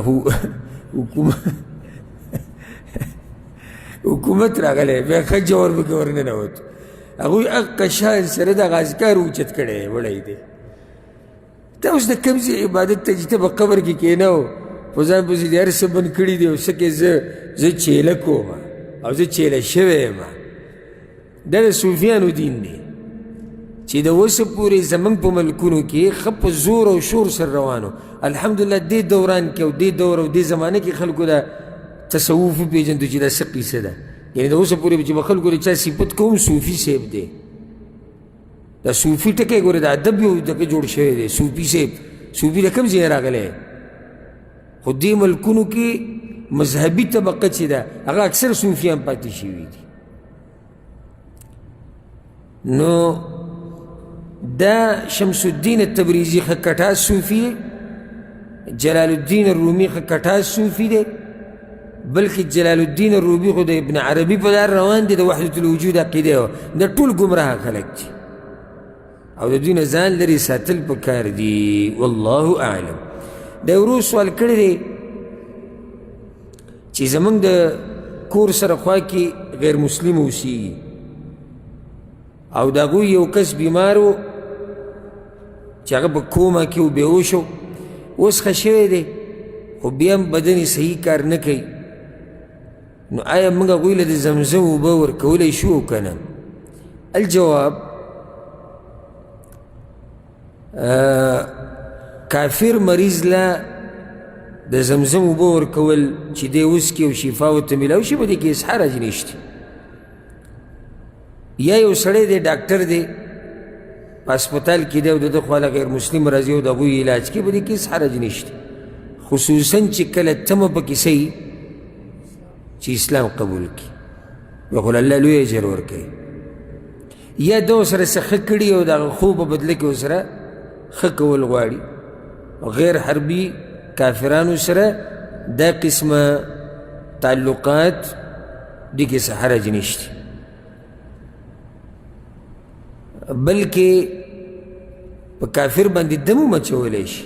حکومت راغلی، بیا ښه جوړ پکې ورننوت. هغوی هغه شان سره دغه اذکار اوچت کړی وړی دی. ته اوس د کوم ځای عبادت ته چې ته په قبر کې کښېنه او په ځان پسې دې هر څه بند کړي دي او څه کې زه چیله کوم او زه چیله شوی یم. دا د صوفیانو دین دی چې د اوسه پورې زموږ په ملکونو کې ښه په زور او شور سره روانو. الحمدلله دې دوران کې او دې دور او دې زمانه کې خلکو دا تصوف وپېژندو چې دا څه قیصه ده. یعنې د اوسه پورې چې به خلکو د چا صفت کوم صوفي صاحب دی، دا صوفي ټکی ګوره د ادب یو ټکی جوړ شوی دی. صوفي صاحب، صوفي د کوم ځای راغلی؟ خو دې ملکونو کې مذهبي طبقه چې ده هغه اکثر صوفیان پاتې شوي دي. نو دا شمس الدین التبریزي ښه کټا صوفي دی، جلال الدین الرومي ښه کټا صوفي دی، بلکې جلال الدین الرومي خو د ابن عربي په لار روان دی، د وحدت الوجود عقیده وه. دا ټول ګمراه خلک دي او د دوی نه ځان لرې ساتل پکار دي. والله اعلم. دا ورو سوال کړی دی چې زمونږ د کور سره خوا کې غیر مسلم اوسیږي او د هغوی یو کس بیمار و چې هغه په کومه کې و، بېهوش و، اوس ښه شوی دی خو بیا هم بدن یې صحیح کار نه کوي. نو آیا موږ هغوی له د زمزم اوبه ورکولی شو او که نه؟ الجواب، کافر مریض له د زمزم اوبه ورکول چې دی وڅکي او شفا ورته میلاو شي، په دې کې هېڅ حرج نشته. یا یو سړی دی ډاکټر دی په هسپتال کې دی او د ده خواله غیر مسلم راځي او د هغوی علاج کوي، په دې کې هېڅ حرج نشته، خصوصا چې کله تمه پکې څه وي چې اسلام قبول کړي، بیا خو الله لوی اجر ورکوي. یا ده ورسره څه ښه کړي او د هغه ښو په بدله کې ورسره ښه کول غواړي. غیر حربي کافرانو سره دا قسمه تعلقات دې کې څه حرج نشته، بلکې په کافر باندې دم هم اچولی شي.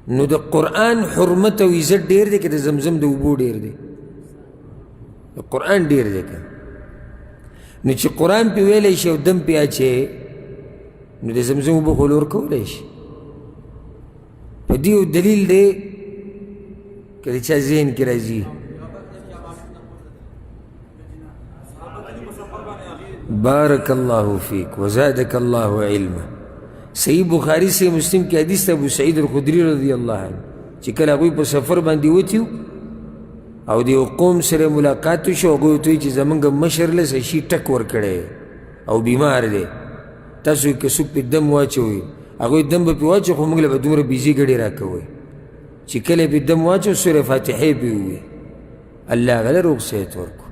نو د قرآن حرمت او عزت ډېر دی که د زمزم د اوبو ډېر دی؟ د قرآن ډېر دی که. نو چې قرآن پې ویلی شي او دم پې اچوي، نو د زمزم اوبه خو لور کولی شي. په دې یو دلیل دی که د چا ذهن کې راځي. بارک الله فیک وزادک الله علما. صحیح بخاری صحیح مسلم کې حدیث ابو سعید الخدری رضی الله عنه چې کله هغوی په سفر باندې وتي او د یو قوم سره ملاقات وشو، هغوی ورته وایي چې زمونږ مشر له څه شي ټک ورکړی او بیمار دی، تاسو که څوک پې دم واچوئ، هغوی دم به پې واچوي خو موږ له به دومره بیزي ګډې راکوئ. چې کله پې دم واچو سورې فاتحې پې ووایي، الله هغه له روغ صحت ورکړو.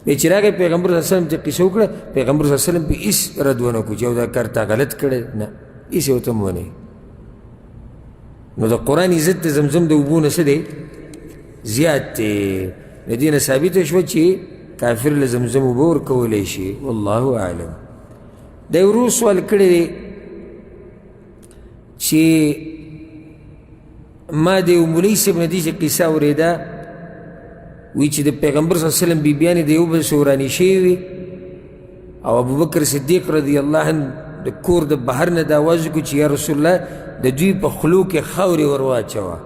بیا چې راغی پیغمبر صلی الله علیه وسلم ته قصه وکړه، پیغمبر صلی الله علیه وسلم پې هېڅ رد ونه کړو چې او دا کار تا غلط کړی، نه، هېڅ یې ورته هم ونه. نو د قرآن عزت د زمزم د اوبو نه څه دی؟ زیات دی. د دې نه ثابته شوه چې کافر له زمزم اوبه ورکولی شي. والله اعلم. دا یو ورور سوال کړی دی چې ما د یو مولوي صاحب نه داسې قصه اورېده، وایي چې د پیغمبر صلی الله علیه وسلم بیبیانې د یو بل سره ورانې شوې وې او ابوبکر صدیق رضی الله عنه د کور د بهر نه دا اواز وکړو چې یا رسول الله د دوی په خولو کې خاورې ور واچوه.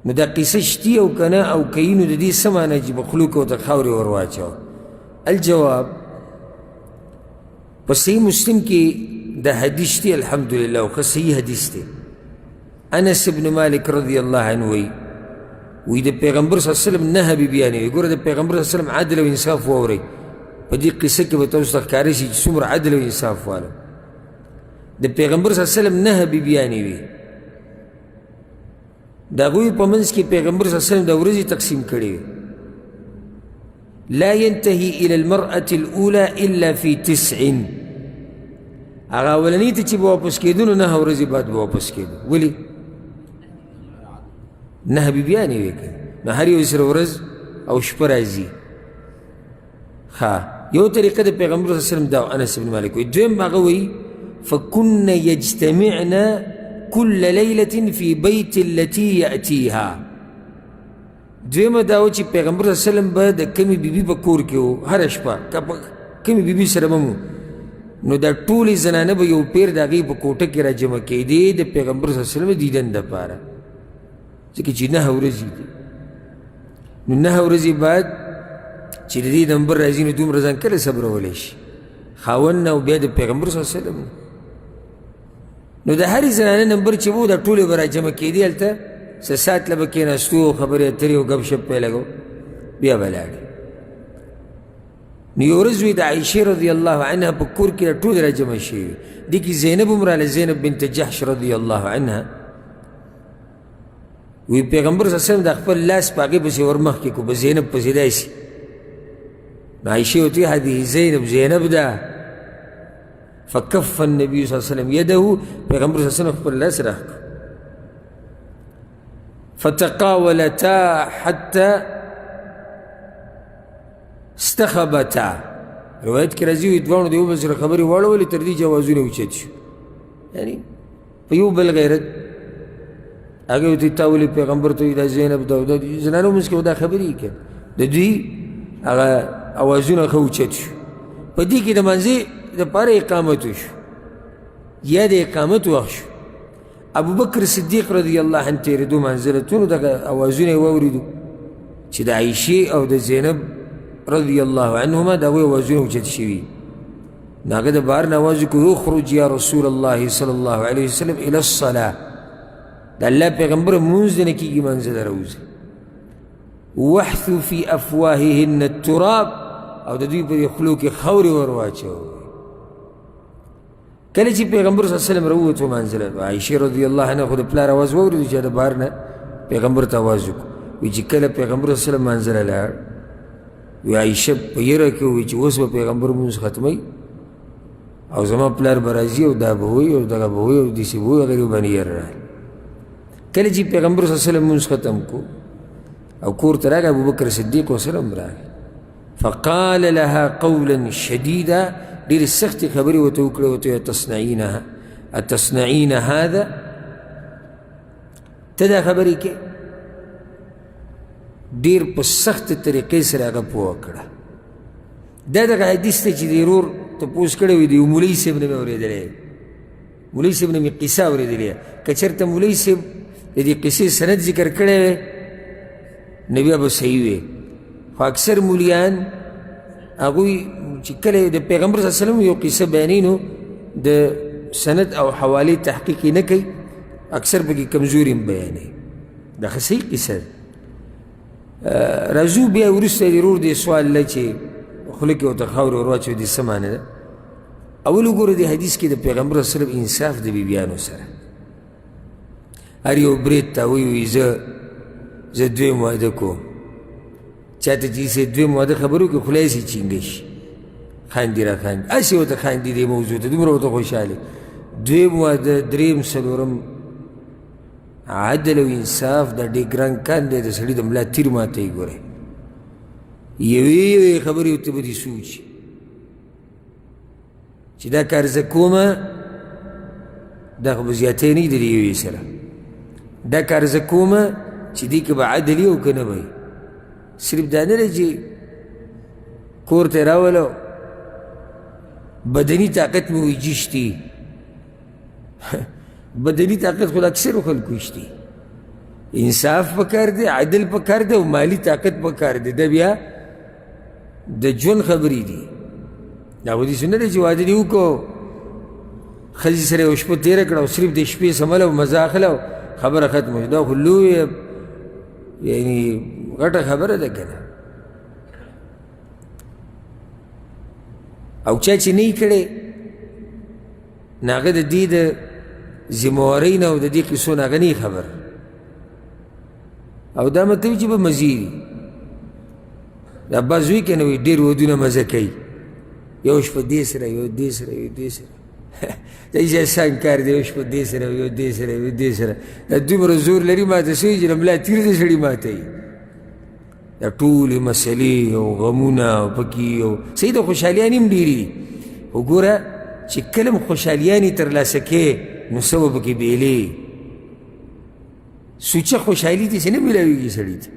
نو دا قصه شتي او که نه، او که یي نو د دې څه معنی چې په خولو کې ورته خاورې ور واچوه؟ الجواب، په صحیح مسلم کې د حدیث دی الحمدلله، او ښه صحیح حدیث دی. انس بن مالک رضی الله عنه وایي، وایي د پیغمبر صلی الله علیه وسلم نهه بیبیانې وي. ګوره د پیغمبر صلی الله علیه وسلم عدل او انصاف واورئ، په دې قصه کې به تاسو ته ښکاره شي چې څومره عدل او انصاف واله. د پیغمبر صلی الله علیه وسلم نهه بیبیانې وي. د هغوی په منځ کې پیغمبر صلی الله علیه وسلم د ورځې تقسیم کړې وي. لا ينتهي إلى المرأة الأولى إلا في تسع. هغه اولنۍ ته چې به واپس کېدو نو نهه ورځې بعد به واپس کېدو. ولې؟ نهه بیبیانې وې که نو هر یو سره ورځ او شپه راځي. ښه، یو طریقه د پیغمبر صلی الله علیه وسلم دا انس بن مالک وایي. دویم هغه وایي فكن يجتمعن كل ليلة في بيت التي يأتيها. دویمه دا وه چې پیغمبر صلی الله علیه وسلم به د کومې بیبي په کور کې و، هره شپه که په کومې بیبي سره به مو، نو دا ټولې زنانه به یو پیر د هغې په کوټه کې راجمع کېدې د پیغمبر صلی الله علیه وسلم دیدن دپاره، ځکه چې 9 ورځې دي. نو 9 ورځې بعد چې د دې نمبر راځي، نو دومره ځان کله صبرولی شي خاوند نه او بیا د پیغمبر صلی الله علیه وسلم. نو د هرې زنانې نمبر چې وو، دا ټولې به راجمع کېدې، هلته څه ساعت له به کېناستو او خبرې اترې او ګپ شپ به یې لګو، بیا به لاړې. نو یو ورځ وي د عایشې رضی الله عنها په کور کې ټول راجمع شوي وي، دې کې زینب هم راله، زینب بنت جحش رضی الله عنها. وی پیغمبر صلی الله علیه وسلم د خپل لاس په هغې پسې ورمخکې کړو، په زینب پسې داسې. نو عایشې ورته وویل هذه زینب، زینب ده. فکف النبي صلی الله علیه وسلم یده، پیغمبر صلی الله علیه وسلم خپل لاس راکړ. فتقاولتا حتی استخبتا، روایت کې راځي وي دواړو د یو بل سره خبرې واړولې تر دې چې اوازونه اوچت شو، یعنی په یو بل غیرت. هغې ورته تا ولې پیغمبر ته وایي دا زینب ده؟ دا زنانو منځ کې دا خبرې یې کړې، د دوی هغه اوازونه ښه اوچت شو. په دې کې د مانځې دپاره اقامت وشو یا د اقامت وخت شو. ابوبکر صدیق رضی الله عنه تېرېدو منزلتونو، دغه اوازونه یې واورېدو چې د عایشې او د زینب رضی الله عنهما د هغوی اوازونه اوچت شوي. نو هغه د بهر نه اواز وکړو، اخرج یا رسول الله صلی الله علیه وسلم الی الصلاة، د الله پیغمبر مونځ دې نه کېږي، مانځه له راوځي. وحثو فی افواههن التراب، او د دوی په دې خولو کې خاورې ور واچوئ. کله چې پیغمبر صلی الله علیه وسلم راووتو منزله، عایشې رضی الله عنها خو د پلار اواز واورېدو چې د بهر نه پیغمبر ته اواز وکړو. وایي چې کله پیغمبر صلی الله علیه وسلم منزله لاړ، وایي عایشه په یره کې ووایي چې اوس به پیغمبر مونځ ختموي او زما پلار به راځي او دا به وایي او دغه به وایي او داسې به وایي، هغې باندې یره راغله. کله چې پیغمبر صلی الله علیه وسلم مونځ ختم کړو او کور ته راغی، ابوبکر صدیق ورسره هم راغی. فقال لها قولا شديدا، ډېرې سختې خبرې ورته وکړې، ورته وویل تصنعینها اتصنعین هذا، ته دا خبرې کې ډېر په سختې طریقې سره هغه پوه کړه. دا دغه حدیث دی چې د ورور تپوس کړی وي، د یو مولوي صاحب نه مې اورېدلی، مولوي صاحب نه مې قصه اورېدلې. که چېرته مولوي صاحب د دې قصې سند ذکر کړی وی نو بیا به صحیح وي، خو اکثر مولیان هغوی چې کله د پیغمبر صلی الله علیه وسلم یو قصه بیانوي نو د سند او حوالې تحقیق یې نه کوي، اکثر پکې کمزوري هم بیانوي. دا ښه صحیح قصه ده. راځو بیا وروسته د ورور دې سوال له چې خوله کې ورته خاورې ور واچوي، دې څه معنی ده؟ اول وګوره دې حدیث کې د پیغمبر صلی الله علیه وسلم انصاف د بیبیانو سره. هر یو برید ته وایي وایي زه دویم واده کوم، چاته چې سې دویم واده خبرو کې خوله یې چینګه شي، خاندي را خاندي، هسې ورته خاندي دې موضوع ته، دومره ورته خوشحاله. دویم واده، دریم، څلورم. عدل او انصاف دا ډېر ګران کار دی، د سړي د ملا تیر ماتوي. ګورئ یوې یوې خبرې ورته به دې سوچ چې دا کار زه کومه، دا خو به زیاتی نه وي د دې یوې سره، دا کار زه کومه چې دې کې به عدل وي او که نه به وي. صرف دا نه دی چې کور ته یې راولو بدني طاقت مې وایي جشتي، بدني طاقت خو د اکثرو خلکو شتي. انصاف پکار دی، عدل پکار دی او مالي طاقت پکار دی. دا بیا د ژوند خبرې دي. دا خو داسې نه دی چې واده دې وکړو، ښځې سره یوه شپه تېره کړه او صرف د شپې سمله او مزه اخله او خبره ختمه شوه. دا خو لویه یعنی غټه خبره ده که نه. او چا چې نه یې کړې نو هغه د دې د ذمهوارۍ نه او د دې قصو نه هغه نه خبر. او دا مطلب چې به مزې دي، دا بعض وي که نه وي ډېر ودونه مزه کوي، یو شپه دې سره، یو دې سره، یو دې سره. دا هېڅ اسان کار دی، یو شپه دې سره، یو دې سره، یو دې سره. دا دومره زور لري ماته سوی چې د ملا تیر د سړي ماتوي. دا ټولې مسلې او غمونه پکې او صحیح د خوشحالیانې هم ډېرې دي، خو ګوره چې کله هم خوشحالیانې ترلاسه کړې نو څه به پکې بېلې. سوچه خوشحالي داسې نه میلاویږي سړي ته.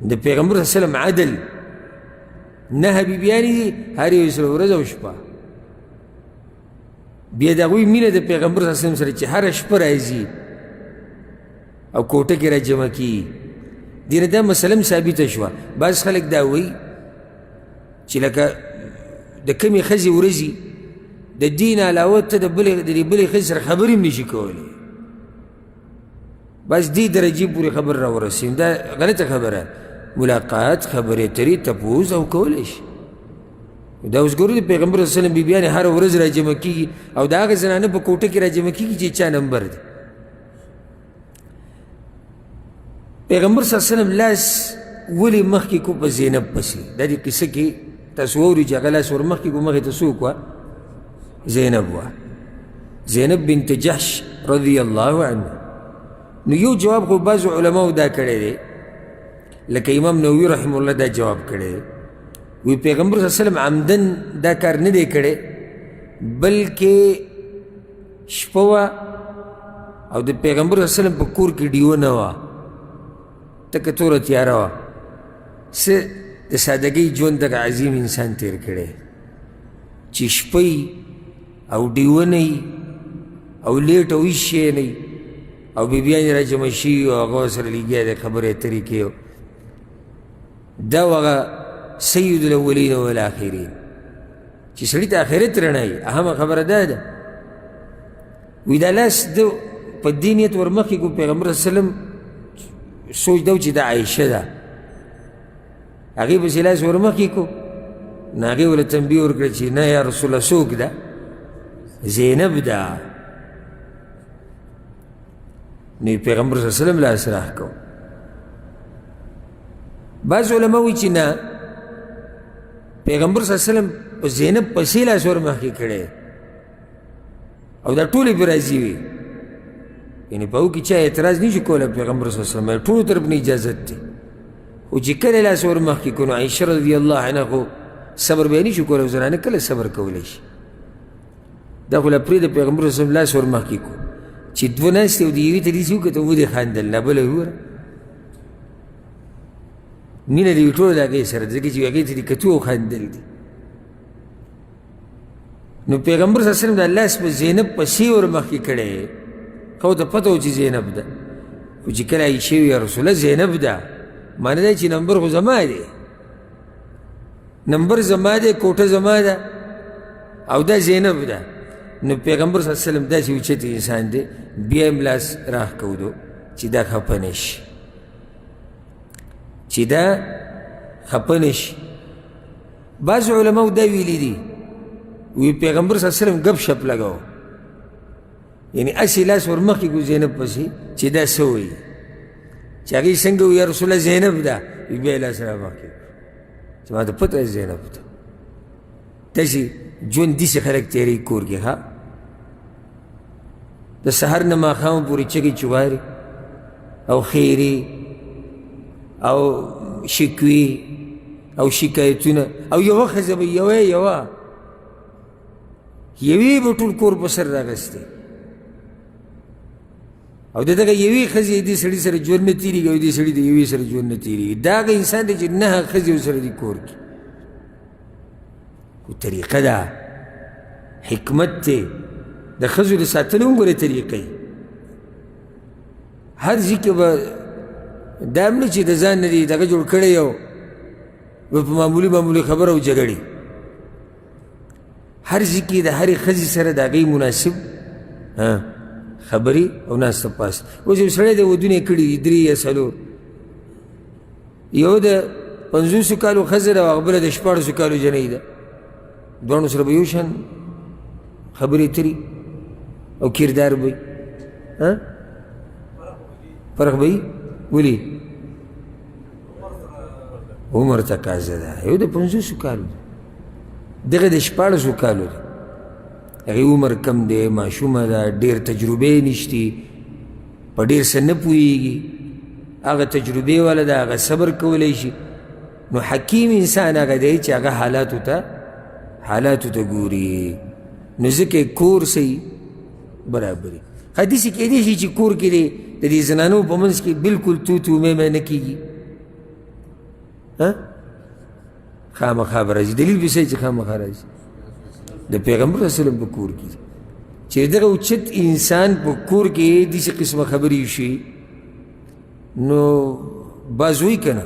د پیغمبر صلی الله علیه وسلم عدل، 9 بیبیانې دي، هر یو سره ورځ او شپه. بیا د هغوی مینه د پیغمبر صلی الله علیه وسلم سره چې هره شپه راځي او کوټه کې راجمع کېږي. دې نه دا مسله هم ثابته شوه. بعض خلک دا وایي چې لکه د کمې ښځې ورځي د دې نه علاوه ته د دې بلې ښځې سره خبرې هم نشي کولی، بس دې درجې پورې خبر را ورسېم. دا غلطه خبره. ملاقات، خبرې اترې، تپوس او کولی شي. دا اوس ګورو د پیغمبر صلی الله علیه وسلم بیبیانې هره ورځ راجمع کېږي او د هغه زنانه په کوټه کې راجمع کېږي چې چا نمبر دی. پیغمبر صلی الله علیه وسلم لاس ولې مخکې کو په زینب پسې؟ دا دې قصه کې تاسو واورئ چې هغه لاس ورمخکې کو، مخې ته څوک وه؟ زینب وه، زینب بنت جحش رضی الله عنه. نو یو جواب خو بعضو علماو دا کړی دی، لکه امام نووي رحمه الله دا جواب کړی دی، وی پیغمبر صلی الله علیه وسلم عمدن دا کار نه دی کړی، بلکې شپه وه او د پیغمبر صلی الله علیه وسلم په کور کې ډیوه نه وه، تکه توره تیاره وه. څه د سادګۍ ژوند دغه عظیم انسان تیر کړی چې شپه او ډیوه نه او لیټ او هېڅ شی نه او بیبیانې راجمع شوي او هغه سره لګیا دی خبرې اترې کوي. دا هغه سید الاولین والآخرین چې سړي ته آخرت رڼا وي. اهمه خبره دا ده. وایي دا لاس د په دې نیت ورمخکې کو پیغمبر صلی الله علیه وسلم سوچ دا و چې دا عایشه ده، هغې پسې لاس ورمخکې کو، نو هغې ورله تنبیه ورکړه چې نه یا رسول الله څوک ده؟ زینب ده. نو پیغمبر صلی الله علیه وسلم لاس راښکو. بعض علما وایي چې نه، پیغمبر صلی الله علیه وسلم په زینب پسې لاس ورمخکې کړی او دا ټولې پرې راضي وي، یعنې په هغو کې چا اعتراض نه شي کولی. پیغمبر صلی الله علیه وسلم ټولو طرف نه اجازت دی. خو چې کله لاس ورمخکې کړو نو عایشه رضی الله عنها خو صبر بیا نه شي کولی، زنانه کله صبر کولی شي؟ دا خو لا پرېږده. پیغمبر صلی الله علیه وسلم لاس ورمخکې کړو چې دوه ناستې او د یوې ته داسې وکتل، ودې خندل، نه بله وګوره مینه دې ټوله د هغې سره، ځکه چې هغې ته دې کتو او خندل دي. نو پیغمبر صلی الله علیه وسلم د لاس په زینب پسې ورمخکې کړی، خو ته پته و چې زینب ده. خو چې کله عایشې وویل یا رسول الله زینب ده، معنی دا چې نمبر خو زما دی، نمبر زما دی، کوټه زما ده او دا زینب ده. نو پیغمبر صلی الله علیه وسلم داسې اوچت انسان دی، بیا یې هم لاس راښکودو چې دا خفه نه شي، چې دا خفه نه شي. بعض علماو دا ویلي دي، وی پیغمبر صلی الله علیه وسلم ګپ شپ لګاو، یعنې هسې لاس ورمخکې کړو زینب پسې چې دا څه وایي، چې هغې څنګه وایي یا رسول الله زینب ده، بیا یې لاس رامخکې کړو چې ما ته پته زینب ده. داسې ژوند داسې خلک تېروي کور کې، ښه د سهار نه ماښامه پورې چغې چغارې او خیرې او شکوې او شکایتونه، او یوه ښځه به یوه یوه یوې به ټول کور په سر راغستی، او د دغه یوې ښځې دې سړي سره ژوند نه تېرېږي او دې سړي د یوې سره ژوند نه تېرېږي. دا هغه انسان دی چې 9 ښځې ورسره دي کور کې. خو طریقه ده، حکمت دی، د ښځو د ساتلو هم ګوره طریقې. هر ځای کې به دا هم نه چې د ځان نه دي دغه جوړ کړی یو به په معمولي معمولي خبره او جګړې. هر ځای کې د هرې ښځې سره د هغې مناسب خبرې او ناسته پاسته. اوس یو سړی دی ودونه یې کړي دي 3 یا 4، یو د 50 کالو ښځه ده او هغه بله د 16 کالو جنۍ ده، دواړو سره به یو شان خبرې اترې او کردار به وي. فرق به وي؟ ولې؟ عمر تقاضا ده. یو د 50 کالو ده، دغه د 16 کالو ده، هغې عمر کم دی، ماشومه ده، ډېر تجربې نشتي، په ډېر څه نه پوهېږي، هغه تجربې والا ده، هغه صبر کولی شي. نو حکیم انسان هغه دی چې هغه حالاتو ته ګوري. نو ځکه کور صحیح برابري. داسې کېدای شي چې کور کې دی د دې زنانو په منځ کې بالکل تو تو مې مې نه کېږي، ها خامخا به راځي. دلیل به څه چې خامخا راځي؟ د پیغمبر صلی الله علیه وسلم په کور کې چې دغه اوچت انسان په کور کې داسې قسمه خبرې شي، نو باز وایي که نه،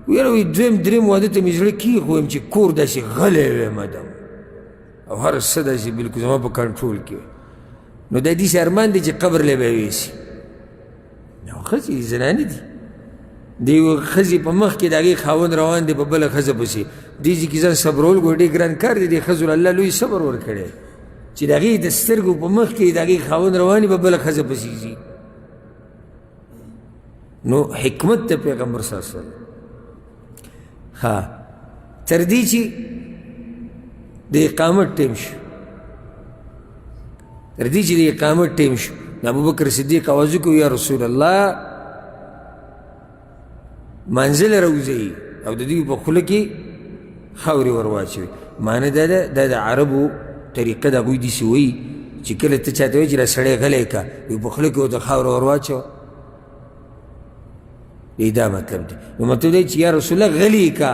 یاره وایي دویم دریم واده ته مې زړه کېږي، خو وایم چې کور داسې غلی وی مدام او هر څه داسې بلکل زما په کنټرول کې وي. نو دا داسې ارمان دی چې قبر له به یې ویسي. نو ښځې زنانې دي، د یوې ښځې په مخ کې د هغې خاوند روان دی په بله ښځه پسې، دې ځای کې ځان صبرول ګوره ډېر ګران کار دی. دې ښځو له الله لوی صبر ورکړی چې د هغې د سترګو په مخ کې د هغې خاوند روان دی په بله ښځه پسې ځي. نو حکمت د پیغمبر صلی الله علیه وسلم ها تر دې چې د اقامت ټیم شو، تر دې چې د اقامت ټیم شو، نو ابوبکر صدیق اواز وکړو، یا رسول الله منزل راوځئ، او د دوی په خوله کې خاورې ور واچوي. معنی دا ده، دا د عربو طریقه د هغوی داسې وایي چې کله ته چاته وایي چې دا سړی غلی که، وایي په خوله کې ورته خاوره ور واچوه. دا مطلب دی. نو مطلب دی چې یا رسول الله غلی که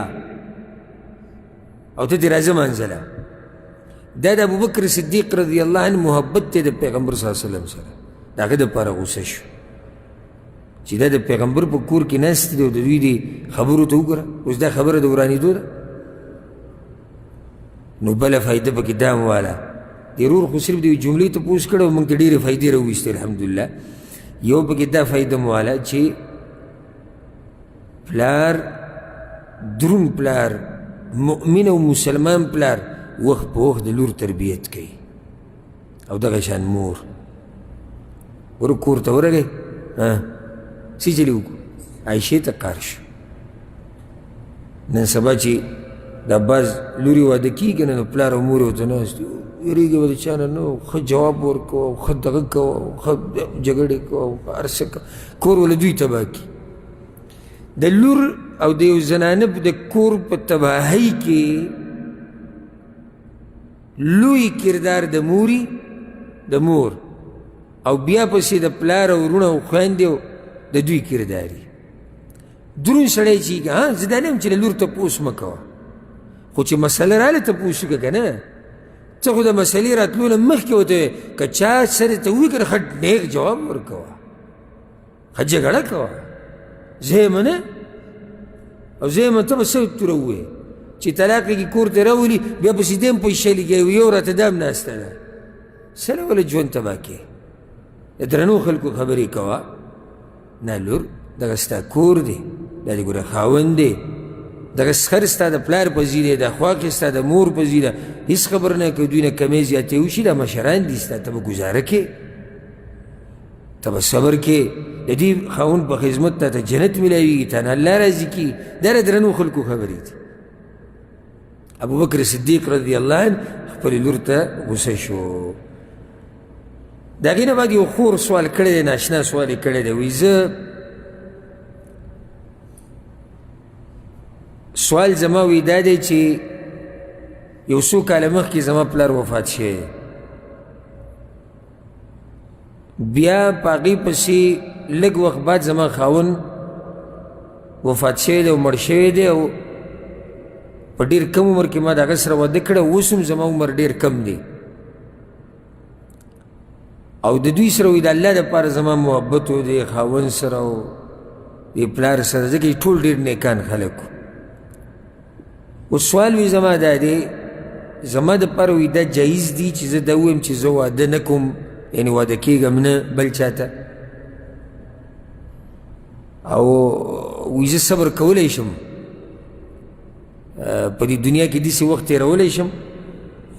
او ته دې راځه منزله. دا د ابوبکر صدیق رضی الله عنه محبت دی د پیغمبر صلی الله علیه وسلم سره، د هغه دپاره غوسه شو چې دا د پیغمبر په کور کې ناست دی او د دوی دې خبرو ته وګوره، اوس دا خبره د ورانېدو ده. نو بله فایده پکې دا هم واله، دې ورور خو صرف د یوې جملې تپوس کړی او موږ ته ډېرې فایدې راوویستې الحمدلله. یو پکې دا فایده هم واله چې پلار، درون پلار، مؤمن او مسلمان پلار وخت په وخت د لور تربیت کوي، او دغه شان مور. ور کور ته ورغی، څه چلې وکړو؟ عایشې ته قار شو. نن سبا چې دا بعض لوري واده کېږي نه، نو پلار او مور یې ورته ناست دي، وېرېږي به د چا نه، نو ښه جواب ورکوه او ښه دغه کوه او ښه جګړې کوه او هر څه کوه، کور وله دوی تباه کړي. د لور او د یو زنانه د کور په تباهۍ کې لوی کردار د موري، د مور، او بیا پسې د پلار او وروڼه او خویندې او د دوی کرداري. درون سړی چې ها زه دا نه یم چې له لور تپوس مه کوه، خو چې مسله راله تپوس وکړه که نه، ته خو د مسلې راتلو نه مخکې ورته وایې، که چا سره ته ووایي که نه ښه نېغ جواب ورکوه، ښه جګړه کوه، زه یې منه او زه یې ته به څه توره ووایې چې طلاق یې کور ته راولي، بیا پسې دی هم پیسې لګوي، یو راته دا هم ناسته ده، څه له ژوند تباه کړې. د درنو خلکو خبرې کوه، نه لور دغه ستا کور دی، دا دې ګوره خاوند دی، دغه سخر ستا د پلار په ځای دی، دا خواښې ستا د مور په ځای ده، هېڅ خبره نه که دوی نه کمی زیاتې وشي، دا مشران دي ستا، ته به ګزاره کې، ته به صبر کې، د دې خاوند په خدمت تا ته جنت میلاویږي، تا نه الله راضي کړي. دا د درنو خلکو خبرې دي. ابوبکر صدیق رضی الله عنه خپلې لور ته غوسه شو. د هغې نه بعد یو خور سوال کړی دی، ناشنا سوال یې کړی دی، وایي زه سوال زما وایي دا دی چې یو څو کاله مخکې زما پلار وفات شوی دی، بیا په هغې پسې لږ وخت بعد زما خاوند وفات شوی دی او مړ شوی دی، او په ډېر کم عمر کې ما د هغه سره واده کړی، اوس هم زما عمر ډېر کم دی، او د دوی سره وایي د الله دپاره زما محبت و دی خاوند سره او د پلار سره، ځکه چې ټول ډېر نیکان خلک وو. اوس سوال وي زما دا دی، زما دپاره وایي دا جایز دی چې زه دا ووایم چې زه واده نه کوم، یعنې واده کېږم نه بل چا ته، او وایي زه صبر کولی شم، په دې دنیا کې داسې وخت تېرولی شم،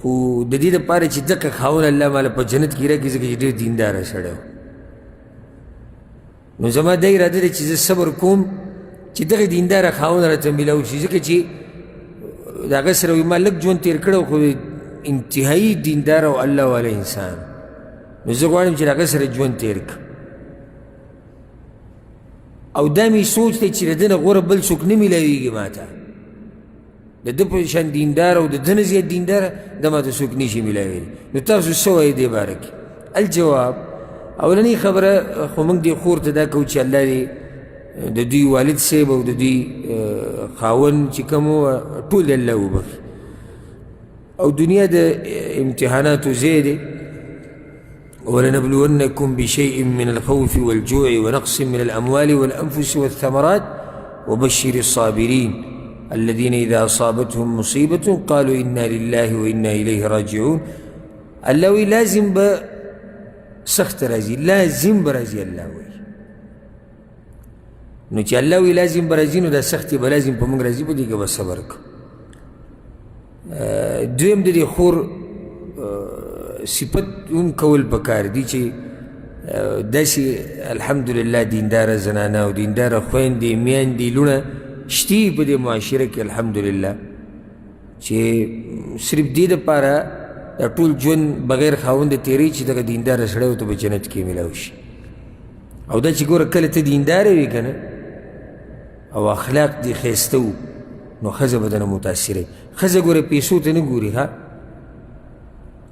خو د دې دپاره چې دقه خاوند الله ماله په جنت کې راکړي، ځکه چې ډېر دینداره سړی و، نو زما دا اراده ده چې زه صبر کوم چې دغه دینداره خاوند راته میلاو شي، ځکه چې د هغه سره وایي ما لږ ژوند تېر کړی خو انتهایي دیندار او الله والا انسان، نو زه غواړم چې د هغه سره ژوند تېر کړم، او دا مې سوچ دی چې د ده نه غوره بل څوک نه میلاویږي ماته، د ده په شان دیندار او د ده نه زیات دیندار دا ماته څوک نه شي میلاویدی. نو تاسو څه وایئ دې باره کې؟ الجواب، اولنۍ خبره خو موږ دې خور ته دا کوو چې الله دې د دوی والد صاحب او د دوی خاوند چې کوم ټول دې الله وبخښي. او دنیا د امتحاناتو ځای دی. ولنبلونكم بشيء من الخوف والجوع ونقص من الأموال والأنفس والثمرات وبشر الصابرين الذين إذا أصابتهم مصيبة قالوا إنا لله وإنا إليه راجعون. الله وی لازم به سخت راځي، لازم به راځي. الله وی نو چې الله وی لازم به راځي، نو دا سختې به لازم په موږ راځي، په دې کې به صبر کوو. دویم د دې خور صفت هم کول پکار دي چې داسې الحمدلله دینداره زنانه او دینداره خویندې میندې لوڼه شتي په دې معاشره کې الحمدلله، چې صرف دې دپاره دا ټول ژوند بغیر خاونده تېروي چې دغه دینداره سړی ورته په جنت کې میلاو شي. او دا چې ګوره کله ته دینداره وي که نه او اخلاق دې ښایسته وو، نو ښځه به درنه متاثره وي. ښځه ګوره پیسو ته نه ګوري، ها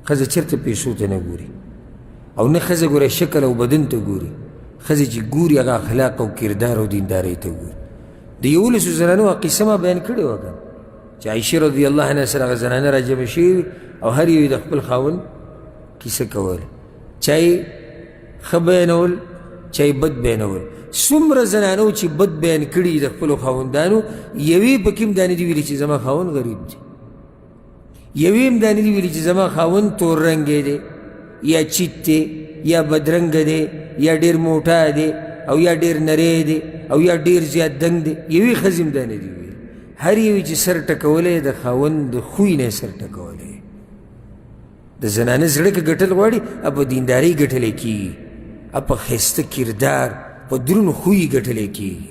ښځه چېرته پیسو ته نه ګوري، او نه ښځه ګوره شکل او بدن ته ګوري. ښځه چې ګوري هغه اخلاق او کردار او دیندارۍ ته ګوري. د 11 زنانو هغه قصه ما بیان کړې وه که چې عایشې رضی الله عنها سره هغه زنانه راجمع شوې او هر یو یې د خپل خاوند کیسه کوله، چا یې ښه بیانول، چا یې بد بیانول. څومره زنانو چې بد بیان کړي د خپلو خاوندانو، یوې پکې هم دا نه دي ویلي چې زما خاوند غریب دی، یوې هم دا نه دي ویلي چې زما خاوند تور رنګی دی یا چیت دی یا بدرنګه دی یا ډېر موټا دی او یا ډېر نری دی او یا ډېر زیات دنګ دی. یوې ښځې هم دا نه دي ویلي. هر یوې چې سر ټکولی د خاوند د خوی نه یې سر ټکولی. د زنانه زړه که ګټل غواړي په دیندارۍ ګټلی کېږي، په ښایسته کردار په درون خوی ګټلی کېږي.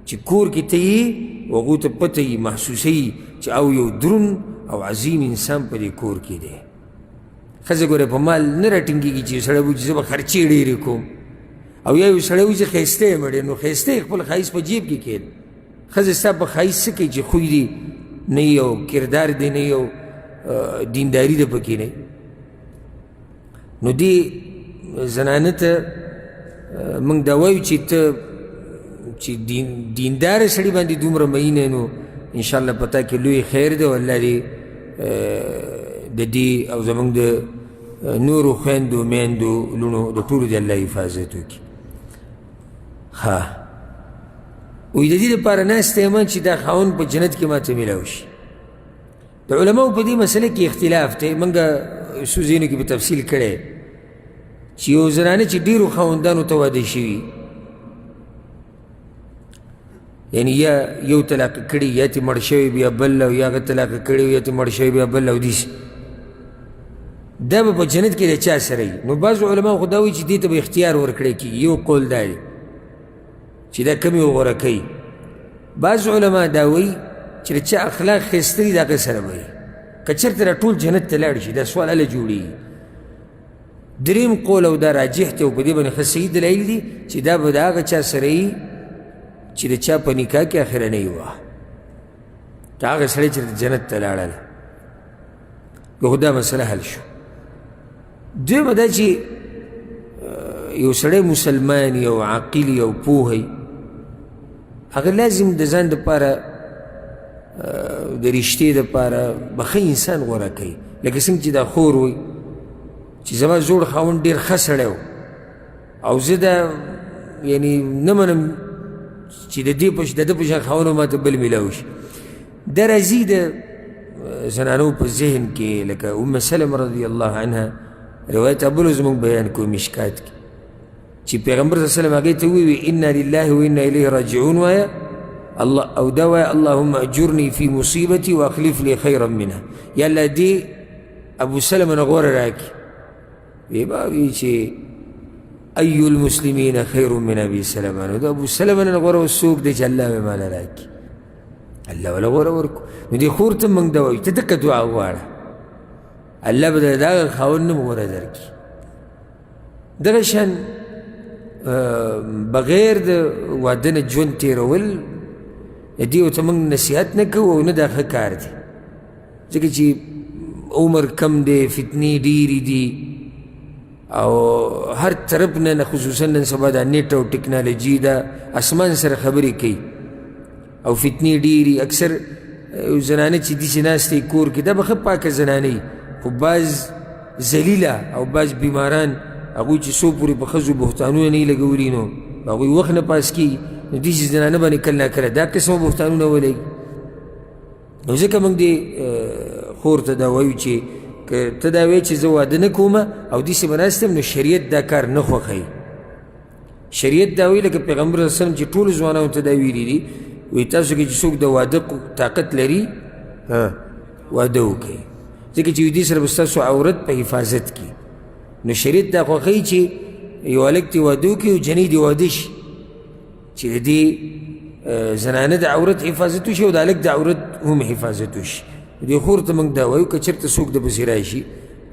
چې کور کې ته یې هغو ته پته یي، محسوسوي چې او یو درون او عظیم انسان په دې کور کې دی. ښځه ګوره په مال نه راټینګېږي چې یو سړی وایي چې زه به خرچې ډېرې کوم، او یا یو سړی وایي چې ښایسته یم ډېر، نو ښایسته یې خپل ښایست په جیب کې کېد. ښځه ستا په ښایست څه کوي چې خوی دې نه یو، کردار دې نه یو، دینداري ده پکې نه. نو دې زنانه ته موږ دا وایو چې ته چې دیندار سړي باندې دومره مئینه، نو انشاءالله په تا کې لوی خیر دی، او الله دې د دې او زموږ د نورو خویندو میندو لوڼو د ټولو دې الله حفاظت وکړي. ښه وایي د دې لپاره ناسته یم چې دا خاوند په جنت کې ماته میلاو شي. د علماو په دې مسله کې اختلاف دی، موږ څو ځایونو کې په تفصیل کړی چې یو زنانه چې ډېرو خاوندانو ته واده شوي، یعنی یا یو طلاق کړي یا ترې مړ شوی بیا بل، او یا هغه طلاق کړي یا ترې مړ شوی بیا بل، او داسې دا به په جنت کې د چا سره وي. نو بعضو علماو خو دا وایي چې دې ته به اختیار ورکړی کېږي، یو قول دا دی چې دا کوم یو غوره کوي. بعض علما دا وایي چې د چا اخلاق ښایسته دي د هغه سره به وي، که چېرته دا ټول جنت ته لاړ شي دا سوال هله جوړېږي. دریم قول او دا راجح دی او په دې باندې ښه صحیح دلایل دي چې دا به د هغه چا سره وي چې د چا په نکاح کې اخرنۍ وه، که هغه سړی چې جنت ته لاړله. نو خو دا مسله حل شو. دویمه دا چې یو سړی مسلمان یو عاقل یو پوه وي، هغه لازم د ځان دپاره د رشتې دپاره به ښه انسان غوره کوي. لکه څنګه چې دا خور وایي چې زما زوړ خاوند ډېر ښه سړی و او زه دا یعنی نه منم چې د دې په د ده په شان خاوند ما ته بل میلاو شي. دا راځي د زنانو په ذهن کې، لکه ام سلمه رضی الله عنها روایت ابل زموږ بیان کوو مشکات کې چې پیغمبر صلی الله علیه وسلم هغې ته وویل انا لله و انا الیه راجعون وایه الله، او دا وایه اللهم اجرني فی مصیبتي واخلف لي خیرا منها، یا الله دې ابو سلمه نه غوره راکړي. وی به وی چې ای المسلمین خیر من ابي سلمه، نو د ابو سلمه نه غوره اوس څوک دی چې الله به ماله راکړي، الله وله غوره ورکړو. نو دې خور ته موږ دا وایو ته دقه دعا وغواړه، الله به د دغه خاوند نه غوره درکړي. دغه شان بغیر د واده نه ژوند تېرول د دې ورته موږ نصیحت نه کوو او نه دا ښه کار دی، ځکه چې عمر کم دی، فتنې ډېرې دي، او هر طرف نه، خصوصا نن سبا دا نیټ او ټکنالوجي دا اسمان سره خبرې کوي او فتنې ډېري. اکثر زنانه چې داسې ناستې کور کې، دا به ښه پاکه زنانه وي، خو بعض ذلیله او بعض بیماران هغوی چې څو پورې په ښځو بهتانونه نه لګولي نو هغوی وخت نه پاس کېږي، نو داسې زنانه باندې کله ناکله دا قسمه بهتانونه ولګي. نو ځکه موږ دې خور ته دا وایو چې که ته دا وایې چې زه واده نه کوم او داسې به ناست یم، نو شریعت دا کار نه خوښوي. شریعت دا وایي لکه پیغمبر صلی الله علیه وسلم چې ټولو ځوانانو ته دا ویلي دي، وایي تاسو کې چې څوک د واده طاقت لري واده وکړئ، ځکه چې دې سره به ستاسو عورت په حفاظت کې. نو شریعت دا خوښوي چې یو هلک دې واده وکړي او جنۍ دې واده شي، چې د دې زنانه د عورت حفاظت وشي او د هلک د عورت هم حفاظت وشي. دې خور ته موږ دا وایو که چېرته څوک د پسې راشي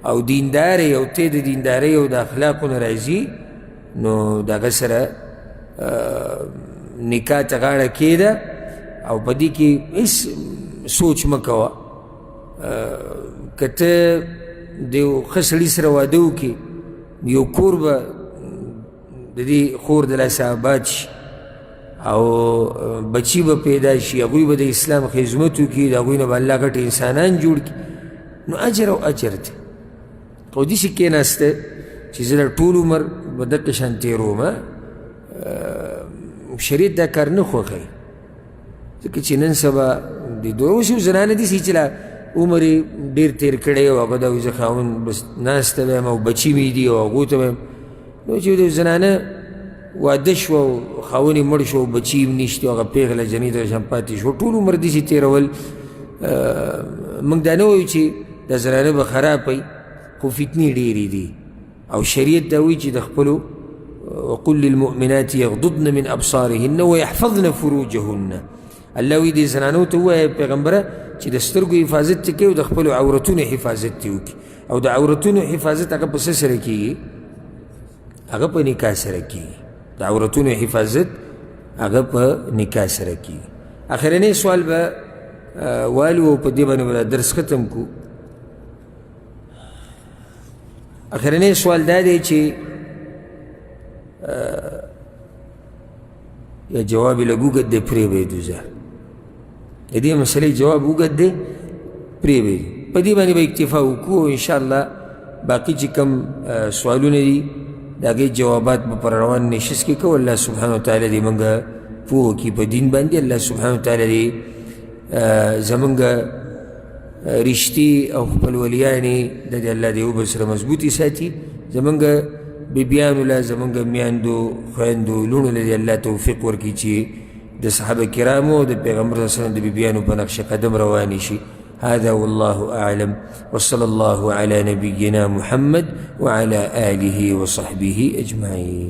او دیندار او ته د دیندارۍ او د اخلاقو نه راځي، نو د هغه سره نکاح ته غاړه کېده او په دې کې هېڅ سوچ مه کوه. که ته د یو ښه سړي سره واده وکړې، یو کور به د دې خور د لاسه آباد شي او بچي به پیدا شي، هغوی به د اسلام خدمت وکړي، د هغوی نه به الله غټ انسانان جوړ کړي، نو اجر او اجر دی. خو داسې کېناسته چې زه د ټول عمر به دقه شان تېروم، شریعت دا کار نه خوښوي، ځکه چې نن سبا د دوه اوس یو زنانه داسې چې لا عمر یې ډېر تېر کړی او هغه دا وایي زه خاوند بس ناسته به یم او بچي مې دي او هغو ته به یم. نو چې د زنانه واده شوه او خاوند یې مړ شو او بچي یې هم نشته، هغه پېغله جنۍ دغه شان پاتې شوه، ټول عمر داسې تېرول. موږ دا نه وایو چې دا زنانه به خرابه وي، خو فتنې ډېرې دي او شریعت دا وایي چې د خپلو وقل للمؤمنات یغضضن من ابصارهن ویحفظن فروجهن. الله وایي دې زنانو ته ووایه پیغمبره چې د سترګو حفاظت دې کوي او د خپلو عورتونو حفاظت دې وکړي. او د عورتونو حفاظت هغه په څه سره کېږي؟ هغه په نکاح سره کېږي. د عورتونو حفاظت هغه په نکاح سره کېږي. اخرنی سوال به والو او په دې باندې به درس ختم کړو. اخرنی سوال دا دی چې یا جواب یې لږ اوږد دی، پرې به یې دوزه. د دې مسئلې جواب اوږد دی، پرې به یې، په دې باندې به اکتفا وکړو. انشاءالله باقي چې کوم سوالونه دي د هغې جوابات به پر روان نشست کې کوو. الله سبحانه وتعالی دې موږ پوه کړي په دین باندې. الله سبحانه وتعالی دې زموږ رشتې او خپلولیانې د دې الله دې وبه سره مضبوطې ساتي. زموږ بیبیانو له، زموږ میندو، خویندو، لوڼو له دې الله توفیق ورکړي چې د صحابه کرامو او د پیغمبر صلی الله علیه وسلم د بیبیانو په نقش قدم روانې شي. هذا والله أعلم، وصلى الله على نبينا محمد وعلى آله وصحبه أجمعين.